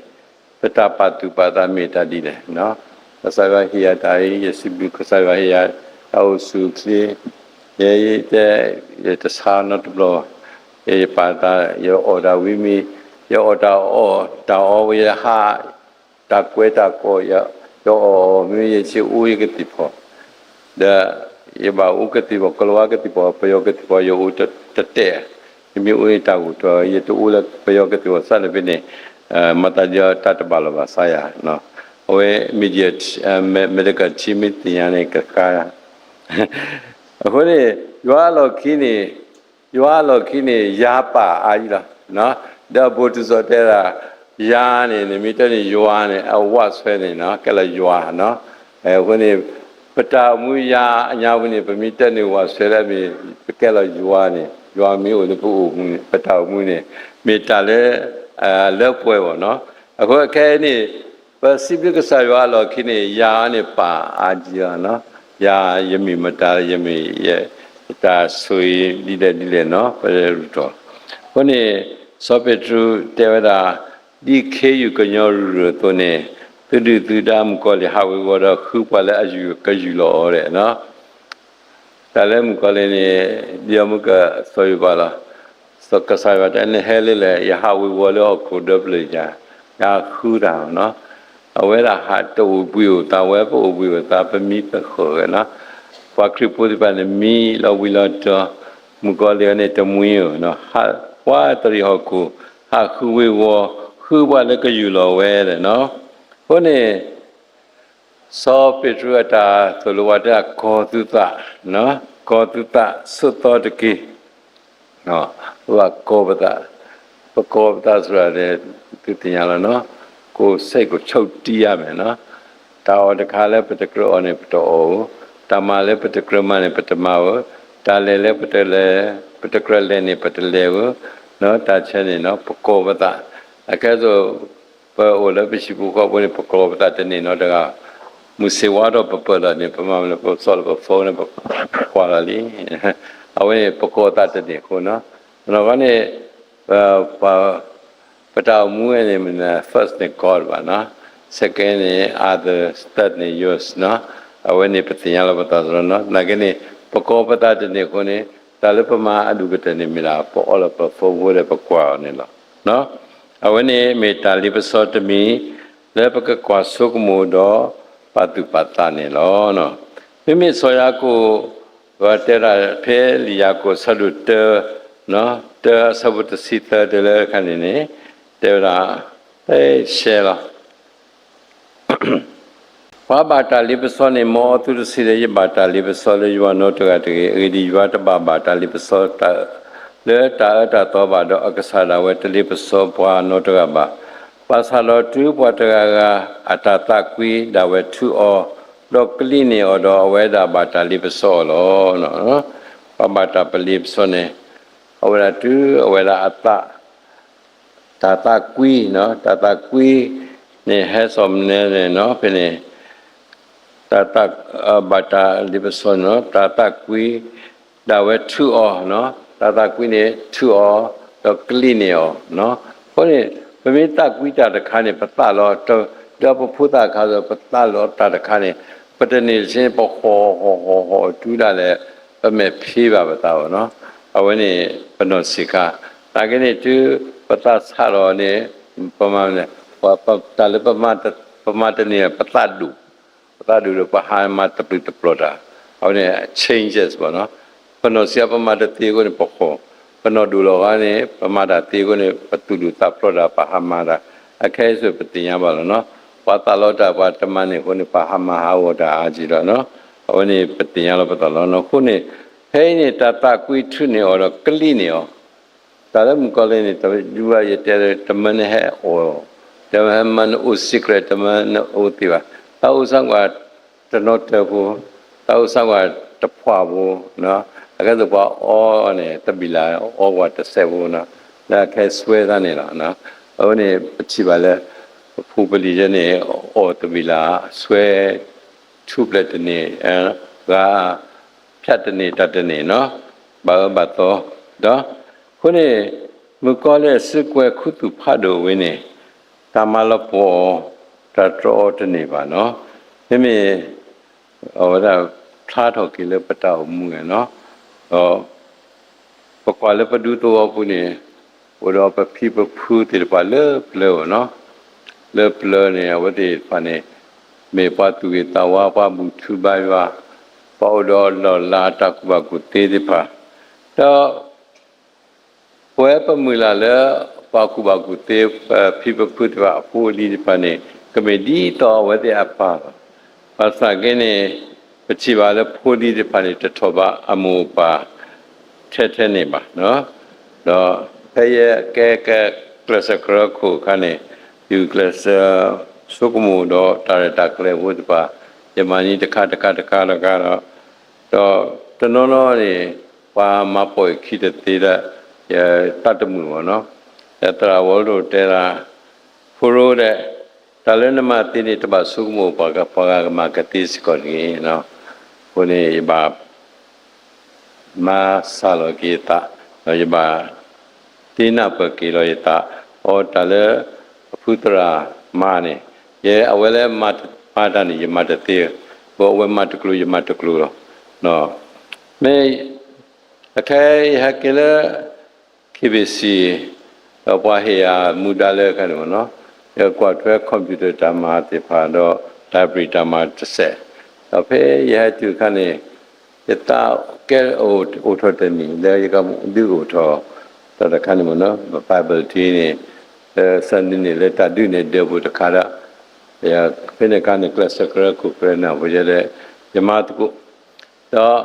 ပတၢ်ပာ်သူၣ်ပာ်သးမ့ၢ်တၢ်ဒ်လဲၣ်. ကစၢ်ယွၤဟ့ၣ်ယၤတၢ်အံၤ ယစံးဘျုးကစၢ်ယွၤဟ့ၣ်ယၤ တၢ်အိၣ်ဆူၣ်အိၣ်ချ့, ယဲယတဲ ယတဆါနီတဘျီ, ယပာ်သး ယအီၣ်တၢ်ဝံမံၤ, ယအီၣ်တၢ်အီၣ်တၢ်အီဝဲ ယဟး တၢ်ကွဲးတၢ်ကီ, ယအီၣ်မ့ၢ်ယဆ့အိၣ်ယကသံၣ်ဖီၣ်, ဒီး ယဘၣ်အိၣ်ကသံၣ်ဖီၣ် ကလၤဝါကသံၣ်ဖီၣ် ပယီၤကသံၣ်ဖီၣ် ယအိၣ်တတဲာ်, ယမ့ၢ်အိၣ်ယတၢ်ဂိၢ်တၢ် ယတအိၣ်လၢပယီၤကသံၣ်ဖီၣ်စးလၢဖဲန့ၣ်, မၤသးဒ်တၢ်တဘၣ်လီၤဘၣ်စးယၤ, အဝဲ media, medical team မ့ၢ်သ့ၣ်ညါန့ၣ် ကဃါ အဃိန့ၣ် ယွၤအလီၢ်ခံန့ၣ်, ယွၤအလီၢ်ခံန့ၣ် ယၤပာ်အါယံလီၤ. ဒီးဘိၣ်တုၤစီၤတဲဒၣ် ယၤန့ၣ် နမ့ၢ်တဲန့ၣ်ယွၤန့ၣ် အဝးဆွဲန့ၣ် ကဲလီၤယွၤနီၤ. အဃိန့ၣ် ပတၢ်အိၣ်မူယၤအညါပူၤန့ၣ် ပမ့ၢ်တဲန့ၣ်ဝးဆွဲလၢအမ့ၢ် ပကဲလီၤယွၤန့ၣ် ယွၤမ့ၢ်အိၣ်လၢပအိၣ်မူန့ၣ် ပတၢ်အိၣ်မူန့ၣ် မ့ၢ်တၢ်လၢ လၢပှဲၤဘၣ်နီၤ. အဃိခဲအံၤန့ၣ် ပစံးဘျုးကစၢ်ယွၤအလီၢ်ခံန့ၣ် ယၤန့ၣ်ပာ်အါကံလီၤ. ယၤ ယမ့ၢ်မတၤ ယမ့ၢ် တၢ်ဆိၣ်ဂ့ၤဒ်လဲၣ်ဒ်လဲၣ်နီၤ ပရူးတီၢ်. အဃိန့ၣ် စီၤပ့းတရူးတဲဝဲဒၣ် ဒ်ခ့ယုၢ်ကညီရူၢ်အသိးန့ၣ် သုဒုၣ်သုဒါမုၣ်ကီၤလံၢ်ဟးဝ့ၤဝီၤဒီးဃုပှၤလၢအကယူၢ်လီၤအီၤဒီး တၢ်လၢမုၣ်ကီၤလံၢ်န့ၣ် ဒ်အမုၢ်ကစီၤယိၤဘးလီၤ. ကစၢ်ယွၤတဲ နဟဲလၢလဲၣ် ယဟးဝ့ၤဝီၤလၢဟီၣ်ခိၣ်ဒီဖျၢၣ်ယၤ, ယဟးဃုတၢ်နီၤ. အဝဲဒၣ်ဟးတအိၣ်ဘှံးအိၣ်သါဝဲ ပအိၣ်ဘှံးအိၣ်သါ ပမံပဃၢၤနီၤ. ပှၤခရံာ်ဖိသ့ၣ်တဖၣ်န့ၣ် မံလီၤဝံၤလီၤဒီး မုၣ်ကီၤလံၢ်န့ၣ်တမှံဧိၤနီၤ. ဟးဝးတရံးဟီၣ်ခိၣ် ဟးဃုဝ့ၤဝီၤ ဃုပှၤလၢကယူၢ်လီၤဝဲဒီးနီၤ. အဃိန့ၣ် စီၤပ့းတရူးအတၢ်သိၣ်လိဝဲတဲ ကီၤသုသး, ကီၤသုသး ဆိးသီတက့ၢ်. ပဘၣ်ကီၤပသး, ပကီၤပသးစ့ၢ်ကီးန့ၣ် သုသ့ၣ်ညါလီၤနီၤ, ကိုယ်စိတ်ကိုချုပ်တည်းရမယ်နီၤ. တၢ်အီၣ်တခါလၢပတကြၢးအီၣ်န့ၣ် ပတအီၣ်ဧိၤ, တၢ်မၤလၢပတကြၢးမၤန့ၣ် ပတမၤဧိၤ, တၢ်လဲၤလၢပတလဲၤ, ပတကြၢးလဲၤန့ၣ် ပတလဲၤဧိၤ, တၢ်ဆဲန့ၣ်နီၤ ပကီၤပသး အခဲအံၤ ပအိၣ်လၢပဟံၣ်ပူၤဃီပူၤန့ၣ် ပကိးပသးတန့ၢ်နီတဂၤ, မုၢ်ဆ့ၣ်ဝါထီၣ်ပပၢၢ်လီၤန့ၣ် ပမၤမနုၤလဲၣ် ပဆီၣ်လီၤပ phone န့ၣ် ပကွၢ်လီၤလံ. အဝဲန့ၣ် ပကိးသးတန့ၢ်အဃိနီၤ. သနာ်က့န့ၣ် ပတၢ်အိၣ်မူဝဲန့ၣ် first န့ၣ် God ဘၣ်နီၤ, second န့ၣ် others, third န့ၣ် yours နီၤ. အဝဲန့ၣ်ပသ့ၣ်ညါလီၤပသးတလီၤနီၤ. သနာ်က့န့ၣ် ပကိးပသးတန့ၢ်အဃိန့ၣ် တၢ်လၢပမၤအဒိၣ်ကတၢၢ်န့ၣ်မ့ၢ်ဒၣ် ပအီလီၤပ phone ဖိဒီးပကွၢ်အီၤန့ၣ်လီၤ. အဝဲန့ၣ်မ့ၢ်တၢ်လ့ပစီတမံၤ လၢပကကွၢ်ဆိကမိၣ်ဒီးပာ်သူၣ်ပာ်သးန့ၣ်လီၤ. မ့မ့ၢ်စီၤယၤကိာ် ပှၤတဲဝဲဒၣ်ဖဲလံာ်ယၤကိာ်အဆၢဒိၣ်တၢ တၢအဆၢဖိတဆံသၢတုၤလၢတခါန့ၣ်န့ၣ် တဲဝဲဒၣ် ဖဲရှဲလီၤ ပှၤဘၣ်တၢ်လ့ပစီန့ၣ် မ်အသုတစံးလၢ ယဘၣ်တၢ်လ့ပစီလၢယွၤနီတဂၤတဂ့ၤ. အဂ့ၢ်ဒ်အံၤ, ယွၤတဘၣ်ဘၣ်တၢ်လ့ပစီလၢတၢ်အၢတၢ်သီဘၣ်, ဒီးအကစၢ်ဒၣ်ဝဲတလ့ပစီပှၤနီတဂၤဘၣ်. ဘၣ်ဆၣ်ဒီးတုၤပှၤတဂၤဂၤအတၢ်သးကွံဒၣ်ဝဲထုးအီၤ, ဒီးကလံၣ်န့ၢ်အီၤဒီး အဝဲဒၣ်ဘၣ်တၢ်လ့ပစီအီၤလီၤ. ပှၤဘၣ်တၢ်ပလ့ပစီန့ၣ် အဝဲဒၣ်တုၤအဝဲဒၣ်အသး တၢ်သးကွံ, တၢ်သးကွံန့ၣ် ဟဲစိာ်မနုၤန့ၣ်နီၤ ဖဲန့ၣ် တၢ်သး ဘၣ်တၢ်လ့ပစီန့ၣ် တၢ်သးကွံဒၣ်ဝဲထုးအီၤ, တၢ်သးကွံန့ၣ်ထုးအီၤ ဒီးကလံၣ်န့ၢ်အီၤ. အဃိန့ၣ် ပမ့ၢ်သးကွံတၢ်တခါန့ၣ် ပသးလီၤ, ဒီးပဖိသၣ်ခါဒီး ပသးလီၤတၢ်တခါန့ၣ် ပတန့ၢ်တဆ့န့ၣ် ပဟီၣ်ဟီၣ်ဟီၣ်ဟီၣ်တုၤဒၣ်လဲာ် ပမဲာ်ဖံးဘၣ်ပသးအီၤနီၤ. အဝဲန့ၣ်ပနီၢ်ဆံးခါ, သနာ်က့န့ၣ် တုၤပသးဆးလီၤန့ၣ် ပမၤ တၢ်လၢ ပမၤတန့ၢ် ပသးဒိၣ်, ပသးဒိၣ်ဒီးပဟးမၤတပျုာ်တပျီၤတၢ်, အဝဲန့ၣ် changes ဘၣ်နီၤ. ပနီၢ်ဆံးခါ ပမၤတသ့အဃိန့ၣ် ပဟီၣ်, ပနီၢ်ဒိၣ်လီၤဂၤန့ၣ် ပမၤတၢ်သ့အဃိန့ၣ် ပသူၣ်ဒိၣ်သးဖျိးတၢ် ပဟးမၤတၢ်, အခဲအံၤပသ့ၣ်ညါဘၣ်လီၤနီၤ. ပှၤသးလီတၢ် ပှၤတမၤန့ၢ်အဃိန့ၣ် ပှၤဟးမၤဟးဂီၤတၢ်အါက့ၤလီၤနီၤ. အဝဲန့ၣ်ပသ့ၣ်ညါလီၤပသးလီၤနီၤ. အဃိန့ၣ် ဖဲအံၤန့ၣ် တၢ်သးကွံထုးန့ၢ်အီၤဒီးကလံၣ်န့ၢ်အီၤ တၢ်လၢမုၣ်ကီၤလံၢ်န့ၣ် တယူၤဘၣ်ယတဲ တမၢနဟဲအီၣ်, တမၢနအိၣ် secret တမၢနအိၣ်သ့ဘၣ်. တၢ်အိၣ်ဆၢကွၢ်တနီၤတၢၢ်ဖိ, တၢ်အိၣ်ဆၢကွၢ်တဖှၣ်ဖိ, အကဲသိးပှၤအီန့ၣ် တဘံၣ်လၢ်အီကွၢ်တစဲးဖိနီၤ, လၢအခဲစွဲသးန့ၣ်လီၤ. အဝဲန့ၣ်ပထံၣ်ဘၣ်လၢ ပဖိပလံၤယဲန့ၣ် အီၣ်တဘံၣ်လၢ် အစွဲ ထူပျဲၢ်တန့ၢ်, ဂၤ ဖၠးတန့ၢ်တၢ်တန့ၢ်နီၤ, ဘၣ်အၢဘၣ်သီ, ဒီး အဃိန့ၣ် မုၣ်ကီၤလံၢ်အစုကဝဲၤခူသူၣ်ဖးဒိၣ်ဝဲန့ၣ် တၢ်မၤလီၤပှီၢ်အီၤ တၢ်တြီအီၤတန့ၢ်ဘၣ်နီၤ. မ့မ့ၢ် အဝဲဒၣ်ဖျါထီၣ်က့ၤလၢပတၢ်အိၣ်မူန့ၣ်နီၤ, ဒီး ပကွၢ်လၢပဒူသဝီပူၤန့ၣ် အိၣ်ဒီးပဖံပဖုသ့ၣ်တဖၣ်လၢပျၢၤအီၤနီၤ, လၢပျၢၤန့ၣ် အဝဲသ့ၣ်တဖၣ်န့ၣ် မ့ၢ်ပှၤသူၣ်ဂ့ၤသးဝါ ပှၤဘူၣ်ထူဘါယွၤ, ပှၤအိၣ်ဒီးလီၢ်လၤတၢ်ကူၣ်ဘၣ်ကူၣ်သ့သ့ၣ်တဖၣ်, ဒီး ပဝဲပမုၢ်လၢ်လၢ ပှၤကူၣ်ဘၣ်ကူၣ်သ့ ပဖံပဖုသ့ၣ်တဖၣ် အဖိအလံၤသ့ၣ်တဖၣ်န့ၣ် ကမ့ၢ်ဒ်သိးအဝဲသ့ၣ်အပၢ်လီၤ. ဘၣ်ဆၣ်က့န့ၣ် ပထံၣ်ဘၣ်လၢဖိလံၤသ့ၣ်တဖၣ်န့ၣ် တထီၣ်ဘးအမိၢ်အပၢ် ထဲထဲန့ၣ်ဘၣ်. ဒီးဖဲယကဲ ကစၢၢ်ကရၢခိၣ်အခါန့ၣ် ယကျဲးစၢးဆိကမိၣ်ဒီးတၢ်ရဲၣ်တၢ်ကျဲၤဖိသ့ၣ်တဖၣ် ယမၤန့ၢ်တခါတခါတခါတခါဒီး ဒီးတနီၤနီၤန့ၣ် ပှၤမၤပိာ်ယခံတသ့ဒီး ယသးတမုာ်ဘၣ်နီၤ. ဒီးသရၣ်ဝီၤလိၣ်တဲဒၣ် ဖိရိဒဲး တၢ်လၢနမၤသ့န့ၣ် တဘၣ်ဆိကမိၣ် ပှၤဂၤကမၤကသ့စ့ၢ်ကီးတဂ့ၤ. အဃိန့ၣ် ယဘၣ် မၤစှၤလီၤက့ၤယသး, ဒီးယဘၣ်သ့နၢ်ပၢၢ်က့ၤလီၤယသး, အီတၢ်လၢအဖုသရၣ်မၤန့ၣ် ယဲအဝဲလၢမၤတၢ်န့ၣ် ယမၤတသ့, အဝဲမၤတကျိၤ ယမၤတကျိၤလီၤ. မ့ၢ် အခဲအံၤယဟဲက့ၤလၢ KBC ဒီးပှၤဟ့ၣ်ယၤမူဒါလၢခဲန့ၣ်မ့ၢ်နီၤ, ယကွၢ်ထွဲ computer တၢ်မၤသ့ၣ်တဖၣ်ဒီး library တၢ်မၤတစဲး, ဒီးဖဲယဟဲတုၤအခါန့ၣ် ယသးကဲအိၣ်ထီၣ်တနံၤ လၢယကဒုးအိၣ်ထီၣ် တၢ်တခါန့ၣ်မ့ၢ်နီၤ Bible တ့န့ၣ် လၢ Sunday န့ၣ် လၢတၢ်ဒုးနဲၣ်ဒၢးဖိတခါဒီး ဖဲန့ၣ်အခါန့ၣ် ကျဲးစၢးကရၢခိၣ်ကျဲးနၢ်ဖိယဲဒီး ယမၤသကိး ဒီး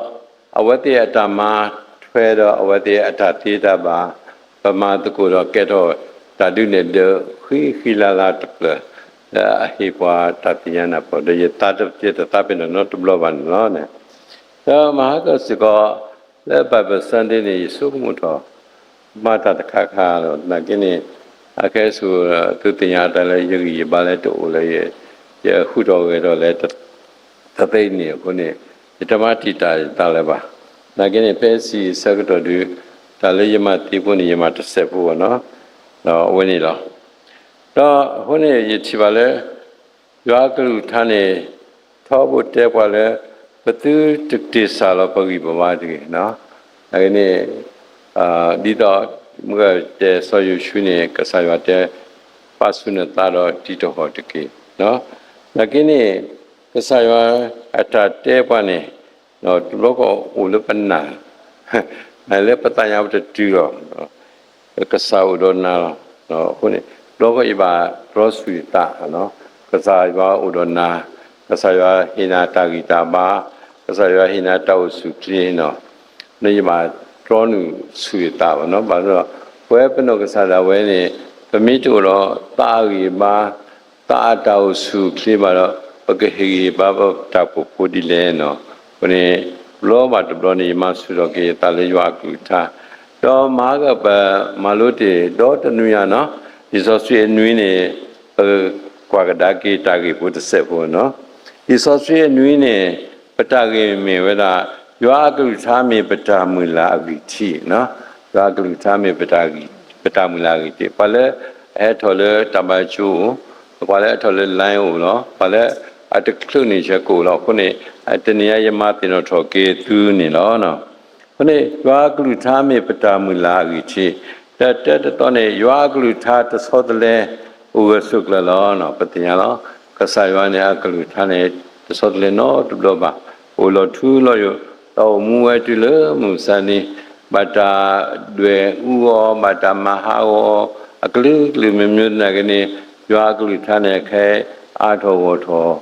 အဝဲသ့ၣ်အတၢ်မၤထွဲဒီးအဝဲသ့ၣ်အတၢ်သ့တၢ်ဘၣ် ပမၤသကိးဒီးကဲထီၣ်တၢ်ဒုးနဲၣ်ဒၢးဃံဃံလၤလၤတဖျၢၣ် လၢအဟ့ၣ်ပှၤတၢ်သ့ၣ်ညါနၢ်ပၢၢ် ဒီးယသးတသ့တသးပ့ၤနီၣ်နီတဘျီဘၣ်န့ၣ်လီၤ. ဒီးမဟါကစ့ၢ်ကီး လၢ Bible Sunday န့ၣ် ယဆိကမိၣ်ထီၣ် မၤတၢ်တခါခါဒီး သနာ်က့န့ၣ် အခဲအံၤဆူ သုသ့ၣ်ညါတၢ်လၢယဂံၢ်ယဘါလၢတအိၣ်လၢ ယဟူးထီၣ်ဂဲၤထီၣ်လၢ တသ့န့ၣ်အဃိန့ၣ် ယတမၤတံာ်တာ်ယသးလၢၤဘၣ်. နာ်က့န့ၣ် ဖဲအဆံးအဆၢကတီၢ်ဒုး တၢ်လၢယမၤသ့ဖိန့ၣ် ယမၤတစဲးဖိဘၣ်နီၤ. ဒီးအဝဲန့ၣ်လီၤ. ဒီးအဃိန့ၣ် ယထံၣ်ဘၣ်လၢ ယွၤအကလုၢ်ကထါန့ၣ် ထီဘိတဲပှၤလၢ ပသုတတ့ၢ်စၢ်လီၤပဂံၢ်ပဘါတဂ့ၤ. နာ်က့န့ၣ် ဒ်သိး မ့ၢ်တဲစီၤယိၤၡူန့ၣ် ကစၢ်ယွၤတဲ ပာ်ဆူၣ်နသးဒီးတံၤတဟီၣ်တက့ၢ်. နာ်က့န့ၣ် ကစၢ်ယွၤအတၢ်တဲပှၤန့ၣ် တဘျီဃီအိၣ်လၢပနၢ် နလၢပသးညါပတတုၤလီၤ. ကစၢ်အိၣ်ဒီးနၤလီၤ. အဃိန့ၣ် တဘျီဃီယဘၣ်တြီဆူၣ်ယသး, ကစၢ်ယွၤအိၣ်ဒီးနၤ, ကစၢ်ယွၤဟ့ၣ်နၤတၢ်ဂံၢ်တၢ်ဘါ, ကစၢ်ယွၤဟ့ၣ်နၤတၢ်အိၣ်ဆူၣ်အိၣ်ချ့နီၤ. န့ၣ်ယဘၣ်တြီနုာ်ဆူၣ်ယသးဘၣ်နီၤ. ဘၣ်ဆၣ်ဒီး ပဝဲပနီၢ်ကစၢ်ဒၣ်ဝဲန့ၣ် ပမ့ၢ်တအိၣ်ဒီးသးအဂံၢ်အဘါ သးအတၢ်အိၣ်ဆူၣ်အိၣ်ချ့ဘၣ်ဒီး ပကဟ့ၣ်ဂံၢ်ဟ့ၣ်ဘါပတၢ်အိၣ်ဖှိၣ်ဖိဒ်လဲၣ်နီၤ. အဃိန့ၣ် တဘျီဘၣ်တဘျီန့ၣ် ယမၤဆူၣ်ထီၣ်က့ၤယသးလၢယွၤအကလုၢ်ကထါ, ဒီးမၤဟးဂီၤပမၤလိတ့ၢ်ဒီတနွံညါနီၤ. လံာ်စီဆှံအနွံန့ၣ် ပကွၢ်ကဒါက့ၤတၢ်ဂ့ၢ်ဖိတစဲးဖိနီၤ. လံာ်စီဆှံအနွံန့ၣ် ပတၢ်ဂ့ၢ်မ့ၢ်ဝဲဒၣ် ယွၤအကလုၢ်ကထါမ့ၢ်ပတၢ်မုၢ်လၢ်အဂံၢ်ထံး, ယွၤအကလုၢ်ကထါမ့ၢ် ပတၢ်မုၢ်လၢ်အဂံၢ်ထံး. ပှၤလၢအဟဲထီၣ်လၢတၢ်ဘါကၠိအိၣ်, ပှၤလၢအဟဲထီၣ်လၢ line အိၣ်လီၤ, ပှၤလၢအတချုးန့ၣ်ဆၢကအိၣ်လီၤ. အဃိန့ၣ် တနံၤညါယမၤသ့ၣ်နီၣ်ထီၣ်က့ၤသုန့ၣ်လီၤ. အဃိန့ၣ် ယွၤအကလုၢ်ကထါမ့ၢ်ပတၢ်မုၢ်လၢ်အဂံၢ်ထံး, တၢ်တတီန့ၣ် ယွၤအကလုၢ်ကထါတဆီတလဲ အိၣ်ဂၢၢ်ဆိးကျၢၤလီၤ. ပသ့ၣ်ညါလီၤ. ကစၢ်ယွၤန့ၣ် အကလုၢ်ကထါန့ၣ် တဆီတလဲနီတဘျီဘၣ်. အိၣ်လီၤထူလီၤယိာ်, တၢ်အိၣ်မူဝဲတုၤလၢမုၢ်မဆါတနံၤ, ဘၣ်တၢ်ဒွဲၣ်အူအီၤ, ဘၣ်တၢ်မၤဟးဂီၤအီၤ, အကလုာ်ကလုာ်မ့ၢ်မ့ၢ်သနာ်က့န့ၣ် ယွၤအကလုၢ်ကထါန့ၣ် အခဲအံၤအါထီၣ်ဂီၢ်ထီၣ်,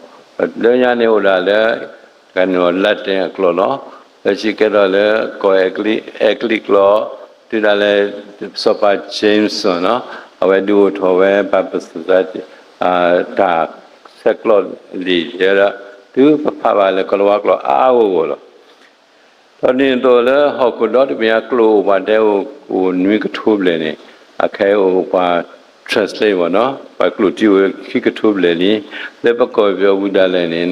လၢညါန့ၣ်အိၣ်ဒၣ်လၢ ကန့ၣ် Latin အကျိာ်လီၤ. လၢခံကဲထီၣ်လၢ ကီၢ်အဲကလံးကျိာ်, တုၤဒၣ်လဲာ် စီၤပၤ Jameson နီၤ, အဝဲဒုးအိၣ်ထီၣ်ဝဲ Bible Society တၢ်ဆဲးကျိးလံာ်ယဲဒီး တုၤပဖးဘၣ်လၢကီၤလၤဝါကျိာ်အါအါဂီၢ်ဂီၢ်လီၤ. ဒီးဒ်န့ၣ်အသိးလၢဟီၣ်ခိၣ်ဒီတဘ့ၣ်အကျိာ်အိၣ်ပှၤတဲအိၣ်နွံကထိဘျဲၣ်န့ၣ်, အခဲအံၤအိၣ်ပှၤ translate ဘၣ်နီၤ, ပှၤကျိာ်တံၢ်အိၣ်ခံကထိဘျဲၣ်လံ, လၢပကီၢ်ပယီၤပူၤဒၣ်လဲာ်န့ၣ်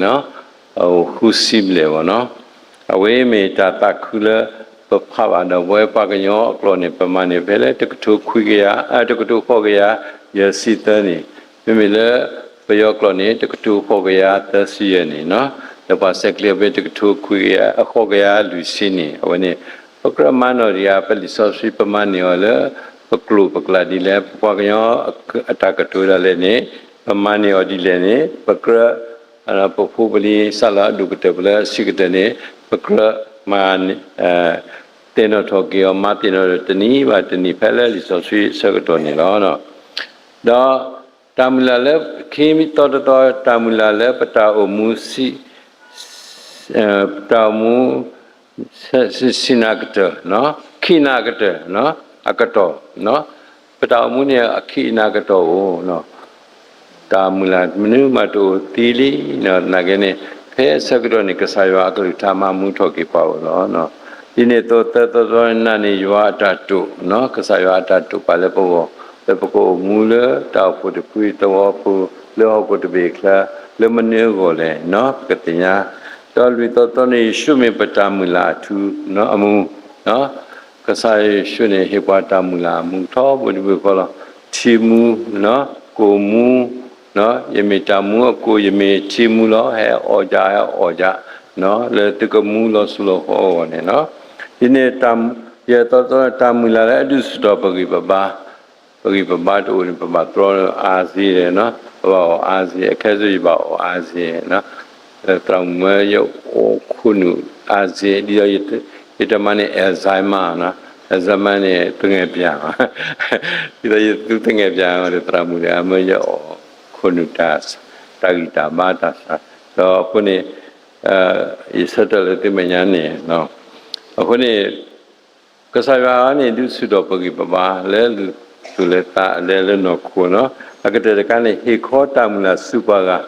အိၣ်ဃုဆံဘျဲၣ်ဘၣ်နီၤ. အဝဲမ့ၢ်တၢ်သးခုလၢ ပဖးဘၣ်ဒီးပဝဲပှၤကညီအကျိာ်န့ၣ် ပမၤန့ၢ်ဖဲလၢတကထိခွံကယၤ, တကထိဃိးကယၤ ယဲၢ်ဆံသၢန့ၣ်, မ့မ့ၢ်လၢပယီၤကျိာ်န့ၣ် တကထိဃိးကယၤသၢဆံယဲၢ်န့ၣ်နီၤ, ဒီးပှၤဆဲးကျိးဖဲတကထိခွံကယၤ ဃိးကယၤလွံၢ်ဆံန့ၣ်, အဝဲန့ၣ် ပကြၢးမၤနီၣ်ဒံးဧါ ပလံာ်စီဆှံပမၤန့ၢ်အီၤလၢ ပကျိာ်ပကျါဒ်လဲၣ်, ပပှၤကညီအတၢ်ကတိၤဒၣ်လဲာ်န့ၣ် ပမၤန့ၢ်အီၤဒ်လဲၣ်န့ၣ် ပကြၢး ပဖိပလံၤစးလၢအဒိၣ်ကတၢၢ် ပလၢအဆံးကတၢၢ်န့ၣ် ပကြၢးမၤ သ့ၣ်နီၣ်ထီၣ်က့ၤအီၤ မၤသ့ၣ်နီၣ်တနံၤဘၣ်တနံၤ ဖဲလၢလံာ်စီဆှံအဆၢကတီၢ်န့ၣ်လီၤ. ဒီးတၢ်မုၢ်လၢ်လၢခံမံၤသီတသီ တၢ်မုၢ်လၢ်လၢပတၢ်အိၣ်မူ ပတၢ်အိၣ်မူ ဆံးနၤကတၢၢ်, ခံးနၤကတၢၢ်, အကတီၢ်, ပတၢ်အိၣ်မူန့ၣ်အခံးနၤကတၢၢ်အိၣ်, တၢ်မုၢ်လၢ်မနုၤမးတအိၣ်သံလံ, သနာ်က့န့ၣ် ဖဲအဆၢကတီၢ်န့ၣ် ကစၢ်ယွၤအကလုၢ်ကထါမၤမူထီၣ်က့ၤပှၤအိၣ်လီၤ. ဒ်န့ၣ်အသိးသၢသီသီန့ၣ် နာ်န့ၢ်ယွၤအတၢ်တိာ်, ကစၢ်ယွၤအတၢ်တိာ်ပာ်လၢပဂီၢ် လၢပကအိၣ်မူလၢတၢ်အိၣ်ဖှိၣ်တဖုသဝီပူၤ လၢဟီၣ်ခိၣ်တဘ့ၣ်အချၢ လၢမနုၤအဂီၢ်လဲၣ် ပကသ့ၣ်ညါ, ဒီးလွံၢ်သီသီန့ၣ် ယ့ၣ်ၡူးမ့ၢ်ပတၢ်မုၢ်လၢ်အထူအမူ ကစၢ်ယ့ၣ်ၡူးန့ၣ် ဟ့ၣ်ပှၤတၢ်မုၢ်လၢ်အမူထီဘိတဘိဃီလီၤ. ထံမူ, ကိၣ်မူ, ယမ့ၢ်တၢ်မူအကိၣ် ယမ့ၢ်ထံမူလီၤ. ဟဲအီၣ်ယၤ ဟဲအီၣ်ယၤ, လၢသုကမူလီၤစိၤလီၤဃီအဂီၢ်န့ၣ်လီၤ. ဒ်န့ၣ် ယသီသီ တၢ်မုၢ်လၢ်လၢအဒုးဆူၣ်ထီၣ်ပဂံၢ်ပဘါ ပဂံၢ်ပဘါတအိၣ်န့ၣ် ပဘၣ်တြီအါစ့ၢ်, ပဘၣ်အီၣ်အါစ့ၢ်, အခဲအံၤယဘၣ်အီၣ်အါစ့ၢ်, သရၣ်မုၣ်မၢယအိၣ်ခိၣ်နူာ်အါစ့ၢ်, ဒ်သိးယတမၤန့ၢ် Alzheimer, Alzheimer န့ၣ် သငဲၣ်ပၠၣ်, ဒ်သိးယသူသငဲၣ်ပၠၣ်ဒီး သရၣ်မုၣ်ဒီး မၢယအိၣ်ခိၣ်နူာ်တၢ် တၢ်ဂံၢ်တၢ်ဘါတၢ်ဆါ, ဒီးအဃိန့ၣ် ယဆၢထၢၣ်လၢသုမဲာ်ညါန့ၣ်, အဃိန့ၣ် ကစၢ်ယွၤန့ၣ် ဒုးဆူၣ်ထီၣ်ပဂံၢ်ပဘါ လၢသူၣ်လၢသး လၢလၢနီၢ်ခိနီၤ, အကတၢၢ်တခါန့ၣ် ဟ့ၣ်ခီတၢ်မုၢ်လၢ်ဆူပှၤဂၤ,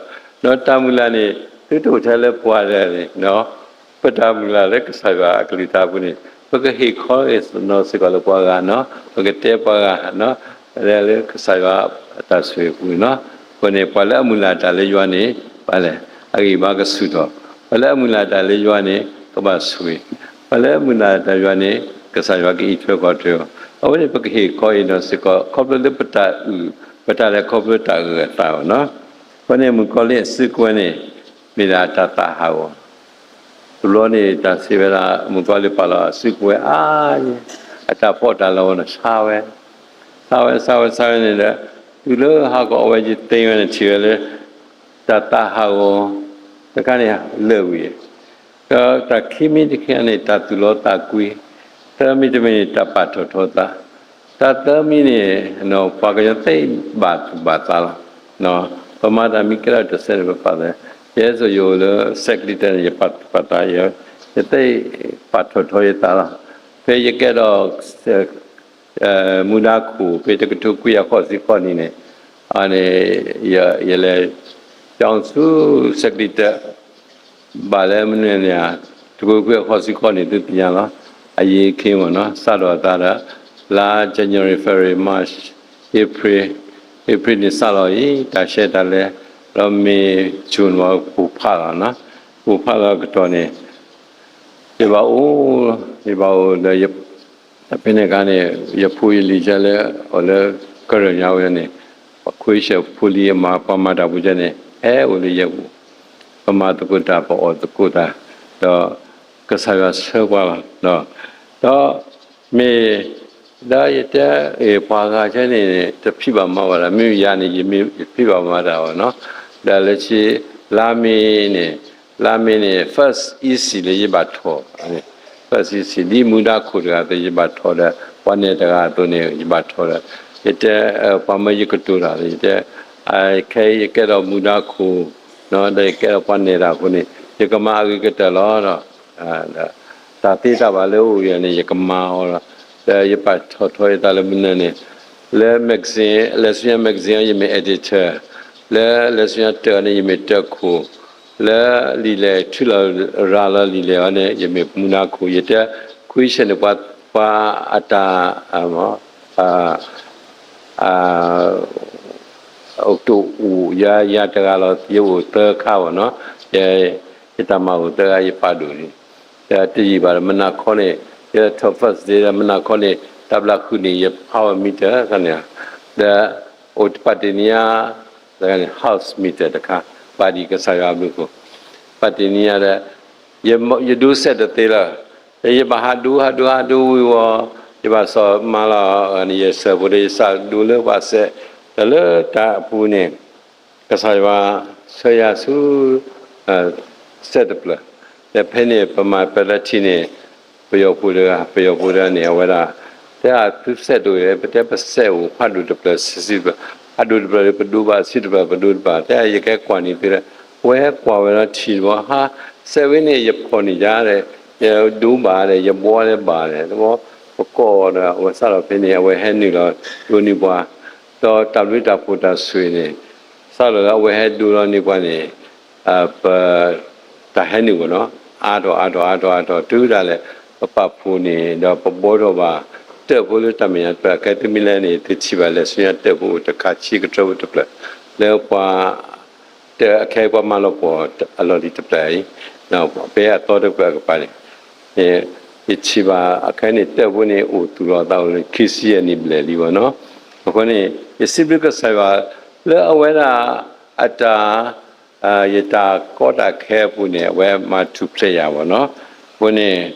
ဒီးတၢ်မုၢ်လၢ်န့ၣ် သုတအိၣ်ထဲလၢပှၤဒၣ်န့ၣ်, ပတၢ်မုၢ်လၢ်လၢကစၢ်ယွၤအကလုၢ်ကထါပူၤန့ၣ် ပကဟ့ၣ်ခီနီၤစ့ၢ်ကီးလၢပှၤဂၤနီၤ, ပကတဲပှၤဂၤနီၤ, လၢကစၢ်ယွၤအတၢ်ဆိၣ်ဂ့ၤအပူၤန့ၣ်လီၤ. အဃိန့ၣ် ပှၤလၢအမုၢ်လၢ်တၢ်လၢယွၤန့ၣ် ဘၣ်လဲၣ်, အဂံၢ်အဘါကဆူၣ်ထီၣ်, ပှၤလၢအမုၢ်လၢ်တၢ်လၢယွၤန့ၣ် ကဘၣ်ဆိၣ်ဂ့ၤ, ပှၤလၢအမုၢ်လၢ်တၢ်ယွၤန့ၣ် ကစၢ်ယွၤကအံးထွဲကွၢ်ထွဲအီၤ. အဝဲန့ၣ် ပကဟ့ၣ်ခီအံၤဒီးစ့ၢ်ကီး ခီဖျိလၢပတၢ်အုၣ်, ပတၢ်လဲၤခီဖျိတၢ်အုၣ်အသးအီၤလီၤ. အဃိန့ၣ် မုၣ်ကီၤလံၢ်အစုကဝဲၤန့ၣ် မ့ၢ်ဒၣ်တၢ်သးဟးဂီၤ တဘျီန့ၣ် တၢ်စံးဝဲဒၣ် မုၣ်ကီၤလံၢ်ပာ်လီၤအစုကဝဲၤအါ, အတၢ်ဖှီၣ်တၢ်လီၤန့ၣ် ဆါဝဲ, ဆါဝဲ ဆါဝဲ ဆါဝဲန့ၣ်ဒီး တုၤလၢဟါကီးအဝဲယသ့ဝဲန့ၣ် ထံၣ်ဝဲလၢ တၢ်သးဟးဂီၤတခါန့ၣ် လၢာ်ဝံၤ, ဒီးတၢ်ခံမံၤတခါန့ၣ် တၢ်သူၣ်လီသးကွံ, သၢမံၤတမံၤန့ၣ် တၢ်ပာ်ထီၣ်ထီသး, တၢ်သၢမံၤန့ၣ် ပှၤကညီသ့ဘၣ်သူၣ်ဘၣ်သးလီၤ. ပမၤတၢ်မ့ၢ်ကဲထီၣ်တစဲးန့ၣ် ပပာ်သး, ယဲသိးယအိၣ်လၢစဲးကလံၤတဲာ်န့ၣ် ယပာ်သူၣ်ပာ်သး, ယသ့ပာ်ထီၣ်ထီယသးလီၤ. ဖဲယကဲထီၣ် မူဒါခိၣ် ဖဲတကထိခွံကယၤဃိးဆံဃိးနံၣ်န့ၣ်, န့ၣ် ယလဲၤ ကၠီဆူစဲးကလံၤတဲာ် ဘၣ်လၢမနုၤန့ၣ်ဧါ, တကထိခွံကယၤဃိးဆံဃိးနံၣ် သုသ့ၣ်ညါလီၤ. အယံၤအခ့မ့ၢ်နီၤ စးထီၣ်အသးဒီး လါ January February March April, April န့ၣ်စးလီၤအံၤ တၢ်ရှဲတၢ်လဲၤ, ဒီး May June ဝဲပူၤဖးလီၤ, ပူၤဖးလီၤကတီၢ်န့ၣ် ယဘၣ်အိၣ်, ယဘၣ်အိၣ်ဒီး ဖဲန့ၣ်အခါန့ၣ် ယဖိယလံၤကဲလၢ အိၣ်လၢကရၢညါဝဲန့ၣ်, ပခွ့ဆၢၣ်ဖိလံၤအမါ ပှၤမၤတၢ်ဖိကဲန့ၣ် ဟဲအိၣ်လၢယပူၤ, ပမၤသကိးတၢ် ပအီၣ်သကိးတၢ်, ဒီးကစၢ်ယွၤဆှၢပှၤလီၤ. ဒီး မ့ၢ် ဒီးယတဲ ပှၤဂၤကဲန့ၣ် တဖံးဘၣ်မၤဘၣ်တၢ်, မ့မ့ၢ်ယၤန့ၣ် ယဖံးဘၣ်မၤတၢ်အီၤနီၤ, ဒီးလၢခံ လါမ့ၤန့ၣ်, လါမ့ၤန့ၣ် first E C လၢယဘၣ်ထီၣ်, first E C ဒ်မူဒါခိၣ်တဂၤအသိး ယဘၣ်ထီၣ်ဒီး ပှၤနဲၣ်တဂၤအသိးန့ၣ် ယဘၣ်ထီၣ်ဒီး ယတဲ ပှၤမၢယကတိၤတၢ်လၢ ယတဲ ခဲအံၤယကဲထီၣ်မူဒါခိၣ် ဒီးယကဲထီၣ်ပှၤနဲၣ်တၢ်အဃိန့ၣ် ယကမၤအဂ့ၤကတၢၢ်လီၤဒီး တၢ်သ့တၢ်ဘၣ်လၢအိၣ်ယၤန့ၣ် ယကမၤအီၤလီၤ. ဒီးယပာ်ထီၣ်ထီယသးလၢမနုၤန့ၣ် လၢ magazine လဲၤဆူညါ magazine အံၤ ယမ့ၢ် editor, လၢလဲၤဆူညါတၢၢ်အံၤန့ၣ် ယမ့ၢ်တၢၢ်ခိၣ်, လၢလံာ်လဲၢ် ထုးလီၤရၤလီၤလံာ်လဲၢ်အံၤန့ၣ် ယမ့ၢ်မူဒါခိၣ်, ယတဲ ခွံဆၢၣ်န့ၣ် ပှၤအတၢ် တအိၣ် ယၤတဂၤလီၤ ယအိၣ်သၢခါဘၣ်နီၤ, ယတၢ်မၤအိၣ်သၢခါ ယပာ်ဒိၣ်န့ၣ် တယံာ်ဘၣ်ဒီး မုၢ်နၤခီန့ၣ် ယထီၣ် first ဒ့ဒီး မုၢ်နၤခီန့ၣ် တၢ်ဘျါဃုာ်န့ၣ် ယ power meter န့ၣ်, ဒီးအိၣ်တပာ်တ့ၢ်န့ၢ်ယၤ house meter တခါ ဘၣ်ဒ်ကစၢ်ယွၤအဘျုးအဃိ ပာ်တ့ၢ်န့ၢ်ယၤဒီး ယဒိးစဲးတသ့လၢၤ, ဒီးယဘၣ်ဟးဒိ ဟးဒိ ဟးဒိဝံၤဝီၤ, ယဘၣ်စီၤမၤလီၤ ယစၢၤဖိဒီးယစးဒိလၢပှၤစဲး, ဒီးလၢတၢ်အပူၤန့ၣ် ကစၢ်ယွၤဆှၢယၤဆူ စဲးတဖျၢၣ်, ဒီးဖဲန့ၣ် ပမၤပလၢထံန့ၣ် ပယီၤဖိတဂၤ ပယီၤဖိတဂၤန့ၣ် အဝဲဒၣ် တဲအသုစဲးဒိၣ် ပတဲပစဲးအိၣ်ဖးဒိၣ်တဖျၢၣ် ဆံးဆံးတဖျၢၣ်, ဖးဒိၣ်တဖျၢၣ်ဒီး ပဒိဘၣ် ဆံးတဖျၢၣ် ပဒိတဖျၢၣ် တဲယကဲကွၢ်န့ၢ်သုဒီး အဝဲဟဲကွၢ်ဝဲဒီးထံၣ်တဘျီ ဟါ စဲးဝဲန့ၣ် ယဖီၣ်န့ၢ်ယၤဒီး ယဒိဘၣ်ဒီး ယဘှီလၢဘၣ်ဒီး တဘျီ ပကိးဒီး အဝဲစးထီၣ်ဖဲန့ၣ် အဝဲဟဲနုာ်လီၤဒိးန့ၢ်ပှၤ ဒီးတၢ်ဘျုးတၢ်ဖှိၣ်တၢ်ဆိၣ်ဂ့ၤန့ၣ် စးထီၣ်လၢအဝဲဟဲဒိလီၤန့ၢ်ပှၤန့ၣ် ပ တၢ်ဟဲနုာ်ပနီၤ အါထီၣ်အါထီၣ်အါထီၣ်အါထီၣ် တုၤဒၣ်လဲာ် ပပာ်ဖှိၣ်န့ၣ် ဒီးပဘှီထီၣ်ဘၣ် တၢၢ်ဖိလၢတၢ်မဲာ်ညါတဖျၢၣ် အခဲသုမ့ၢ်လဲၤန့ၣ် သုထံၣ်ဘၣ်လဲၤဆူညါတၢၢ်ဖိအိၣ်တခါဆံကတၢၢ်ဖိတဖျၢၣ် လၢပှၤ တၢၢ်အခဲအံၤပှၤမၤလီၤပှီၢ်အလီၢ်လံၤတဖျၢၣ်အံၤ ဖဲအသီတဖျၢၣ်အကပၤန့ၣ် ယထံၣ်ဘၣ်အခဲန့ၣ် တၢၢ်ဖိန့ၣ် အိၣ်သူၣ်လီၤသးအိၣ်လၢခံဆံယဲၢ်နံၣ်ဘျဲၣ်လံဘၣ်နီၤ. အဃိန့ၣ် ယစံးဘျုးကစၢ်ယွၤ လၢအဝဲဒၣ်အတၢ် ယတၢ်ကီတၢ်ခဲအပူၤန့ၣ် အဝဲမၤထူၣ်ဖျဲးယၤဘၣ်နီၤ. အဃိန့ၣ်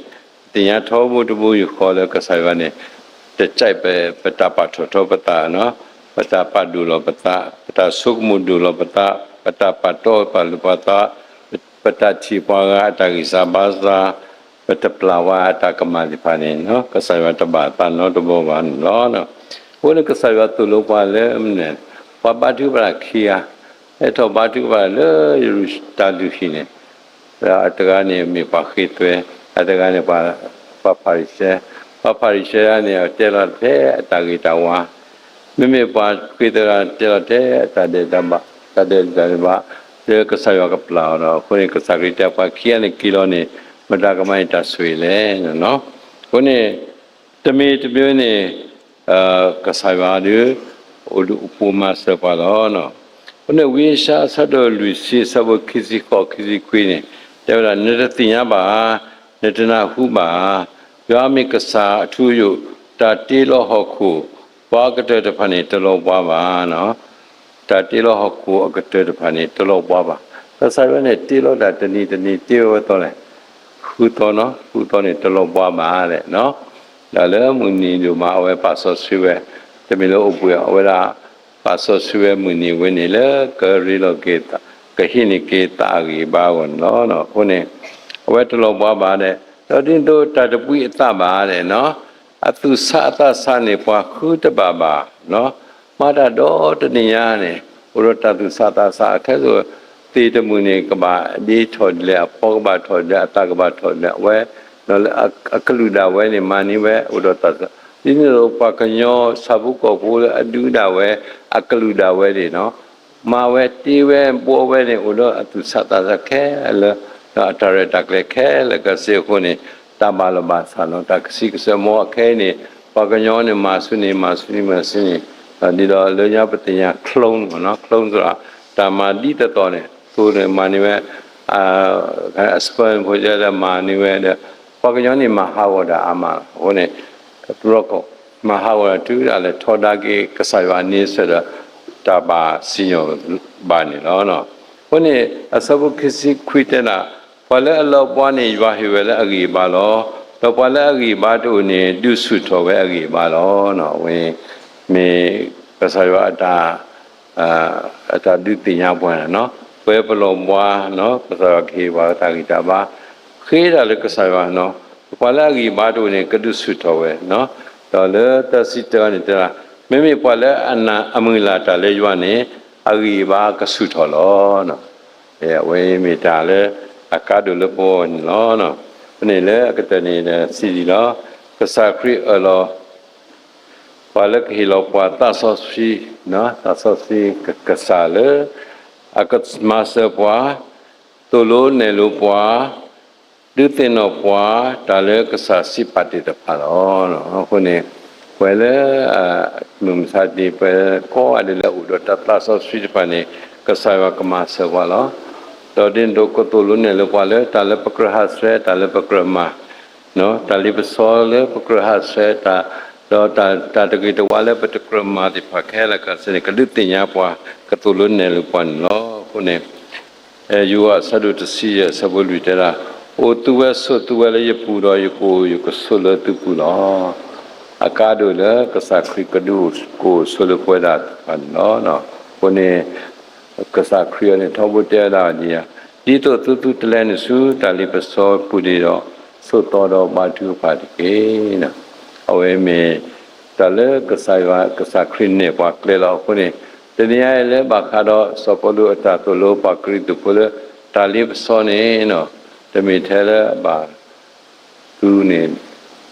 သ့ၣ်ညါထီဘိတဘိယူၢ်ဃီလၢကစၢ်ယွၤန့ၣ် တကြိုက် ပတၢ်ပာ်ထီၣ်ထီပသးနီၤ, ပတၢ်ပာ်ဒိၣ်လီၤပသး, ပတၢ်ဆိကမိၣ်ဒိၣ်လီၤပသး, ပတၢ်ပာ်တီပာ်လိၤပသး, ပတၢ်ထံၣ်ပှၤဂၤအတၢ်ဂံၢ်စၢ်ဘါစၢ်, ပတပျၢ်ဝဲအတၢ်ကမၣ်သ့ၣ်တဖၣ်န့ၣ် ကစၢ်ယွၤတဘၣ်သးနီတဘျီဘၣ်န့ၣ်လီၤ. အဃိန့ၣ်ကစၢ်ယွၤသိၣ်လိပှၤလၢမနုၤ, ပှၤဘါထုကဖၣ်ခံဂၤ, ဟဲထီၣ်ဘါထုကဖၣ်လၢယရူၤၡလ့ၣ်တၢ်လုၢ်ဟံၣ်န့ၣ် အတဂၤန့ၣ်မ့ၢ်ပှၤဃ့သွဲ, အတဂၤန့ၣ် ပှၤဖၤရံၤၡဲ, ပှၤဖၤရံၤၡဲန့ၣ် တဲလီၤထဲအတၢ်ဂ့ၤတၢ်ဝါ, မ့မ့ၢ်ပှၤဃ့သွဲဒၣ်တဲလီၤထဲအတၢ်ဒဲးတၢ်ဘး, တၢ်ဒဲးတၢ်ဘး, လၢကစၢ်ယွၤကပျၢ်အီၤဒီး အဃိန့ၣ် ကစၢ်ခရံာ်တဲပှၤခံဂၤန့ၣ်က့ၤလီၤန့ၣ် မတၤကမၤန့ၢ်တၢ်ဆိၣ်ဂ့ၤလဲၣ်. အဃိန့ၣ် တမ့ၢ်တမ့ၢ်န့ၣ် ကစၢ်ယွၤဒီး အိၣ်ဒီးအိၣ်ပူၤမၤစၢၤပှၤလီၤ. အဃိန့ၣ် ဝံယၡါယၤအဆၢဒိၣ်လွံၢ်ဆံ အဆၢဖိခံဆံဃိး ခံဆံခွံန့ၣ် တဲဝဲဒၣ် နတသ့ၣ်ညါဘၣ်ဧါ, နတနၢ်ဟူဘၣ်ဧါ, ယွၤမ့ၢ်ကစၢ်အထူအယိာ်, တၢ်တ့လီၤဟီၣ်ခိၣ်ပှၤအကတၢၢ်တဖၣ်န့ၣ် တလီၤဘှါဘၣ် တၢ်တ့လီၤဟီၣ်ခိၣ်အကတၢၢ်တဖၣ်န့ၣ် တလီၤဘှါဘၣ်. ကစၢ်ယွၤန့ၣ် တ့လီၤတၢ်တနံၤတနံၤ တ့ဝဲသီလဲၣ်, ဃုသီနီၤ, ဃုသီန့ၣ် တလီၤဘှါဘၣ်လဲၣ်. ဒီးလၢမုၢ်နံၤဒိၣ်မး အဝဲပာ်စီဆှံဝဲ, တမ့ၢ်လၢအိၣ်ဘှံး အဝဲဒၣ် ပာ်စီဆှံဝဲမုၢ်နံၤဝဲန့ၣ်လၢ ကရ့လိာ်က့ၤ, ကဟံးန့ၢ်က့ၤသးအဂံၢ်အဘါအဂီၢ်န့ၣ်လီၤ. အဃိန့ၣ် အဝဲတလီၤဘှါဘၣ်ဒီး ဒီးဒ်သိးတၢ်တပှံအသးဘၣ်ဒီး အသူၣ်ဆးအသးဆးန့ၣ် ပှၤဃုတဘၣ်ဘၣ် မၤတၢ်ဒီတနံၤညါန့ၣ် အိၣ်ဒီးတၢ်သူၣ်ဆးသးဆး ခဲသိး သ့ၣ်တမုၢ်န့ၣ် ကဘၣ်ဒ့ထီၣ်ဒ်လဲၣ်, အဖီကဘၣ်ထီၣ်ဒ်လဲၣ်, အသးကဘၣ်ထီၣ်ဒ်လဲၣ်, အဝဲ အကလုာ်ဒၣ်ဝဲန့ၣ် မၤန့ၢ်ဝဲအိၣ်ဒီးတၢ်သူၣ်ဆး, ဒ်န့ၣ်အသိးပှၤကညီဆၣ်ဖိကီၢ်ဖိလၢအဒုးဒၣ်ဝဲ အကလုာ်ဒၣ်ဝဲန့ၣ် မၤဝဲတ့ဝဲဘှီဝဲန့ၣ် အိၣ်ဒီးအသူၣ်ဆးသးဆးခဲလၢာ်, ဒီးအတၢ်ရဲၣ်တၢ်ကျဲၤခဲလၢာ်ကစ့အဃိန့ၣ် တၢ်ဘၣ်လီၤဘၣ်ဆၣ်လီၤ တၢ်ကဆံးကစၢၢ်မီအခဲအံၤန့ၣ် ပှၤကညီန့ၣ် မၤဆူန့ၣ် မၤဆူန့ၣ် မၤဆူန့ၣ်, ဒ်သိးလၢညါပသ့ၣ်ညါ clone မ့ၢ်နီၤ, clone သရၣ် တၢ်မၤဒ်သိးသိးန့ၣ် သိးန့ၣ်မၤန့ၢ်ဝဲ အ sperm ဖိဒီး မၤန့ၢ်ဝဲဒီး ပှၤကညီန့ၣ် မၤဟးဂီၤတၢ်အါမးလီၤ. အဃိန့ၣ် တဘျီကီး မၤဟးဂီၤတၢ်တုၤဒၣ်လဲာ် ထီဒါက့ၤကစၢ်ယွၤအန့ဆၢၣ်ဒီး တၢ်ဘၣ်စံၣ်ညီၣ်ဘၣ်န့ၣ်လီၤ. အဃိန့ၣ် အဆၢဖိခံဆံခွံတဲဒၣ်, ပှၤလၢအလီၤဘှါန့ၣ် ယွၤဟ့ၣ်ဝဲလၢအဂံၢ်အဘါလီၤ. ဒီးပှၤလၢအဂံၢ်အဘါတအိၣ်န့ၣ် ဒုးဆူၣ်ထီၣ်ဝဲအဂံၢ်အဘါလီၤ. အဝဲ မ့ၢ်ကစၢ်ယွၤအတၢ် အတၢ်ဒုးသ့ၣ်ညါပှၤန့ၣ်နီၤ, ပဝဲပလီၤဘှါနီၤ ကစၢ်ယွၤကဟ့ၣ်ပှၤတၢ်ဂံၢ်တၢ်ဘါ, ဃ့တၢ်လၢကစၢ်ယွၤနီၤ, ပှၤလၢအဂံၢ်ဘါတအိၣ်န့ၣ် ကဒုးဆူၣ်ထီၣ်ဝဲနီၤ, ဒီးလၢတၢ်စံးတၢ်အီၤန့ၣ်တဲဒၣ်, မ့မ့ၢ်ပှၤလၢအမုၢ်လၢ်တၢ်လၢယွၤန့ၣ် အဂံၢ်အဘါကဆူၣ်ထီၣ်လီၤ. အဝဲမ့ၢ်တၢ်လၢအကါဒိၣ်လၢပဂီၢ်န့ၣ်လီၤ. ဖဲန့ၣ်လၢအကတၢၢ်န့ၣ်ဒီးစံးဒ်လီၤ, ကစၢ်ခရံာ်အၢၣ်လီၤ ပှၤလၢကဟ့ၣ်လီၤပှၤသးစီဆှံ, သးစီဆှံကစၢ်လၢ အကမၤစၢၤပှၤ, သိၣ်လိနဲၣ်လိပှၤ, ဒုးသ့ၣ်နီၣ်ပှၤ တၢ်လၢကစၢ်စံးပာ်တ့ၢ်တဖၣ်လီၤ. အဃိန့ၣ် ပှၤလၢ မုၢ်မဆါတနံၤ ပှၤကိးဂၤဒဲးလၢအအိၣ်ဒီးတၢ်သးစီဆှံတဖၣ်န့ၣ် ကစၢ်ယွၤကမၤစၢၤပှၤလီၤ. ဒီးဒ်န့ၣ်အသိးကသိၣ်လိနဲၣ်လိပှၤလၢတၢ်လၢပကြၢးဟးဆှဲး တၢ်လၢပကြၢးမၤ တၢ်လ့ပစီလၢပကြၢးဟးဆှဲးတၢ်, ဒီးတၢ်တဂ့ၤတဝါလၢပတကြၢးမၤသ့ၣ်တဖၣ်ခဲလၢာ်ခဲဆ့န့ၣ် ကဒုးသ့ၣ်ညါပှၤ ကသိၣ်လိနဲၣ်လိပှၤန့ၣ်လီၤ. အဃိန့ၣ် ယိၤဟၣ်အဆၢဒိၣ်တဆံယဲၢ် အဆၢဖိလွံၢ်တဲဒၣ်, အိၣ်သုဝဲဆိးသုဝဲလၢယပူၤဒီး ယကအိၣ်ယကဆိးလၢသုပူၤလီၤ. အကါဒိၣ်လၢကစၢ်ခရံာ်ကဒုးကအိၣ်ဆိးလၢပဝဲဒၣ်တဖၣ်န့ၣ်လီၤ. အဃိန့ၣ် ကစၢ်ခရံာ်အံၤန့ၣ် ထီဘိတဲဝဲဒၣ်ဒ်အံၤ, ဒ်သိးသုသုတလဲနုာ်ဆူတၢ်လ့ပစီပူၤန့ၣ်ဒီး ဆိးသီဒီးဘါထုကဖၣ်တက့ၢ်. အဝဲမ့ၢ်တၢ်လၢကစၢ်ယွၤ ကစၢ်ခရံာ်နဲၣ်ပှၤကျဲလီၤ. အဃိန့ၣ် တနံၤအံၤလၢဘၣ်ဃးဒီး စီၤပီလူးအတၢ်သိၣ်လိပှၤကရံၣ်သူးဖိလၢ တၢ်လ့ပစီန့ၣ် တမ့ၢ်ထဲလၢအဘၣ် သုန့ၣ်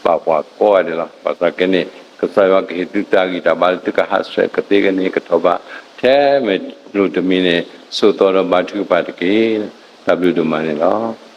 ဘၣ်ပှၤကိးဂၤဒဲးလီၤ. ဘၣ်ဆၣ်က့န့ၣ် ကစၢ်ယွၤကဟ့ၣ်သုတၢ်ဂံၢ်တၢ်ဘါလၢသုကဟးဆှဲးကသ့ကန့ၢ်ကထီၣ်ဘး ထဲမ့ၢ်လိၣ်တမံၤန့ၣ် ဆိးသီဒီးဘါထုကဖၣ်တက့ၢ်. တၢ်ဘျုးဒိၣ်မးန့ၣ်လီၤ.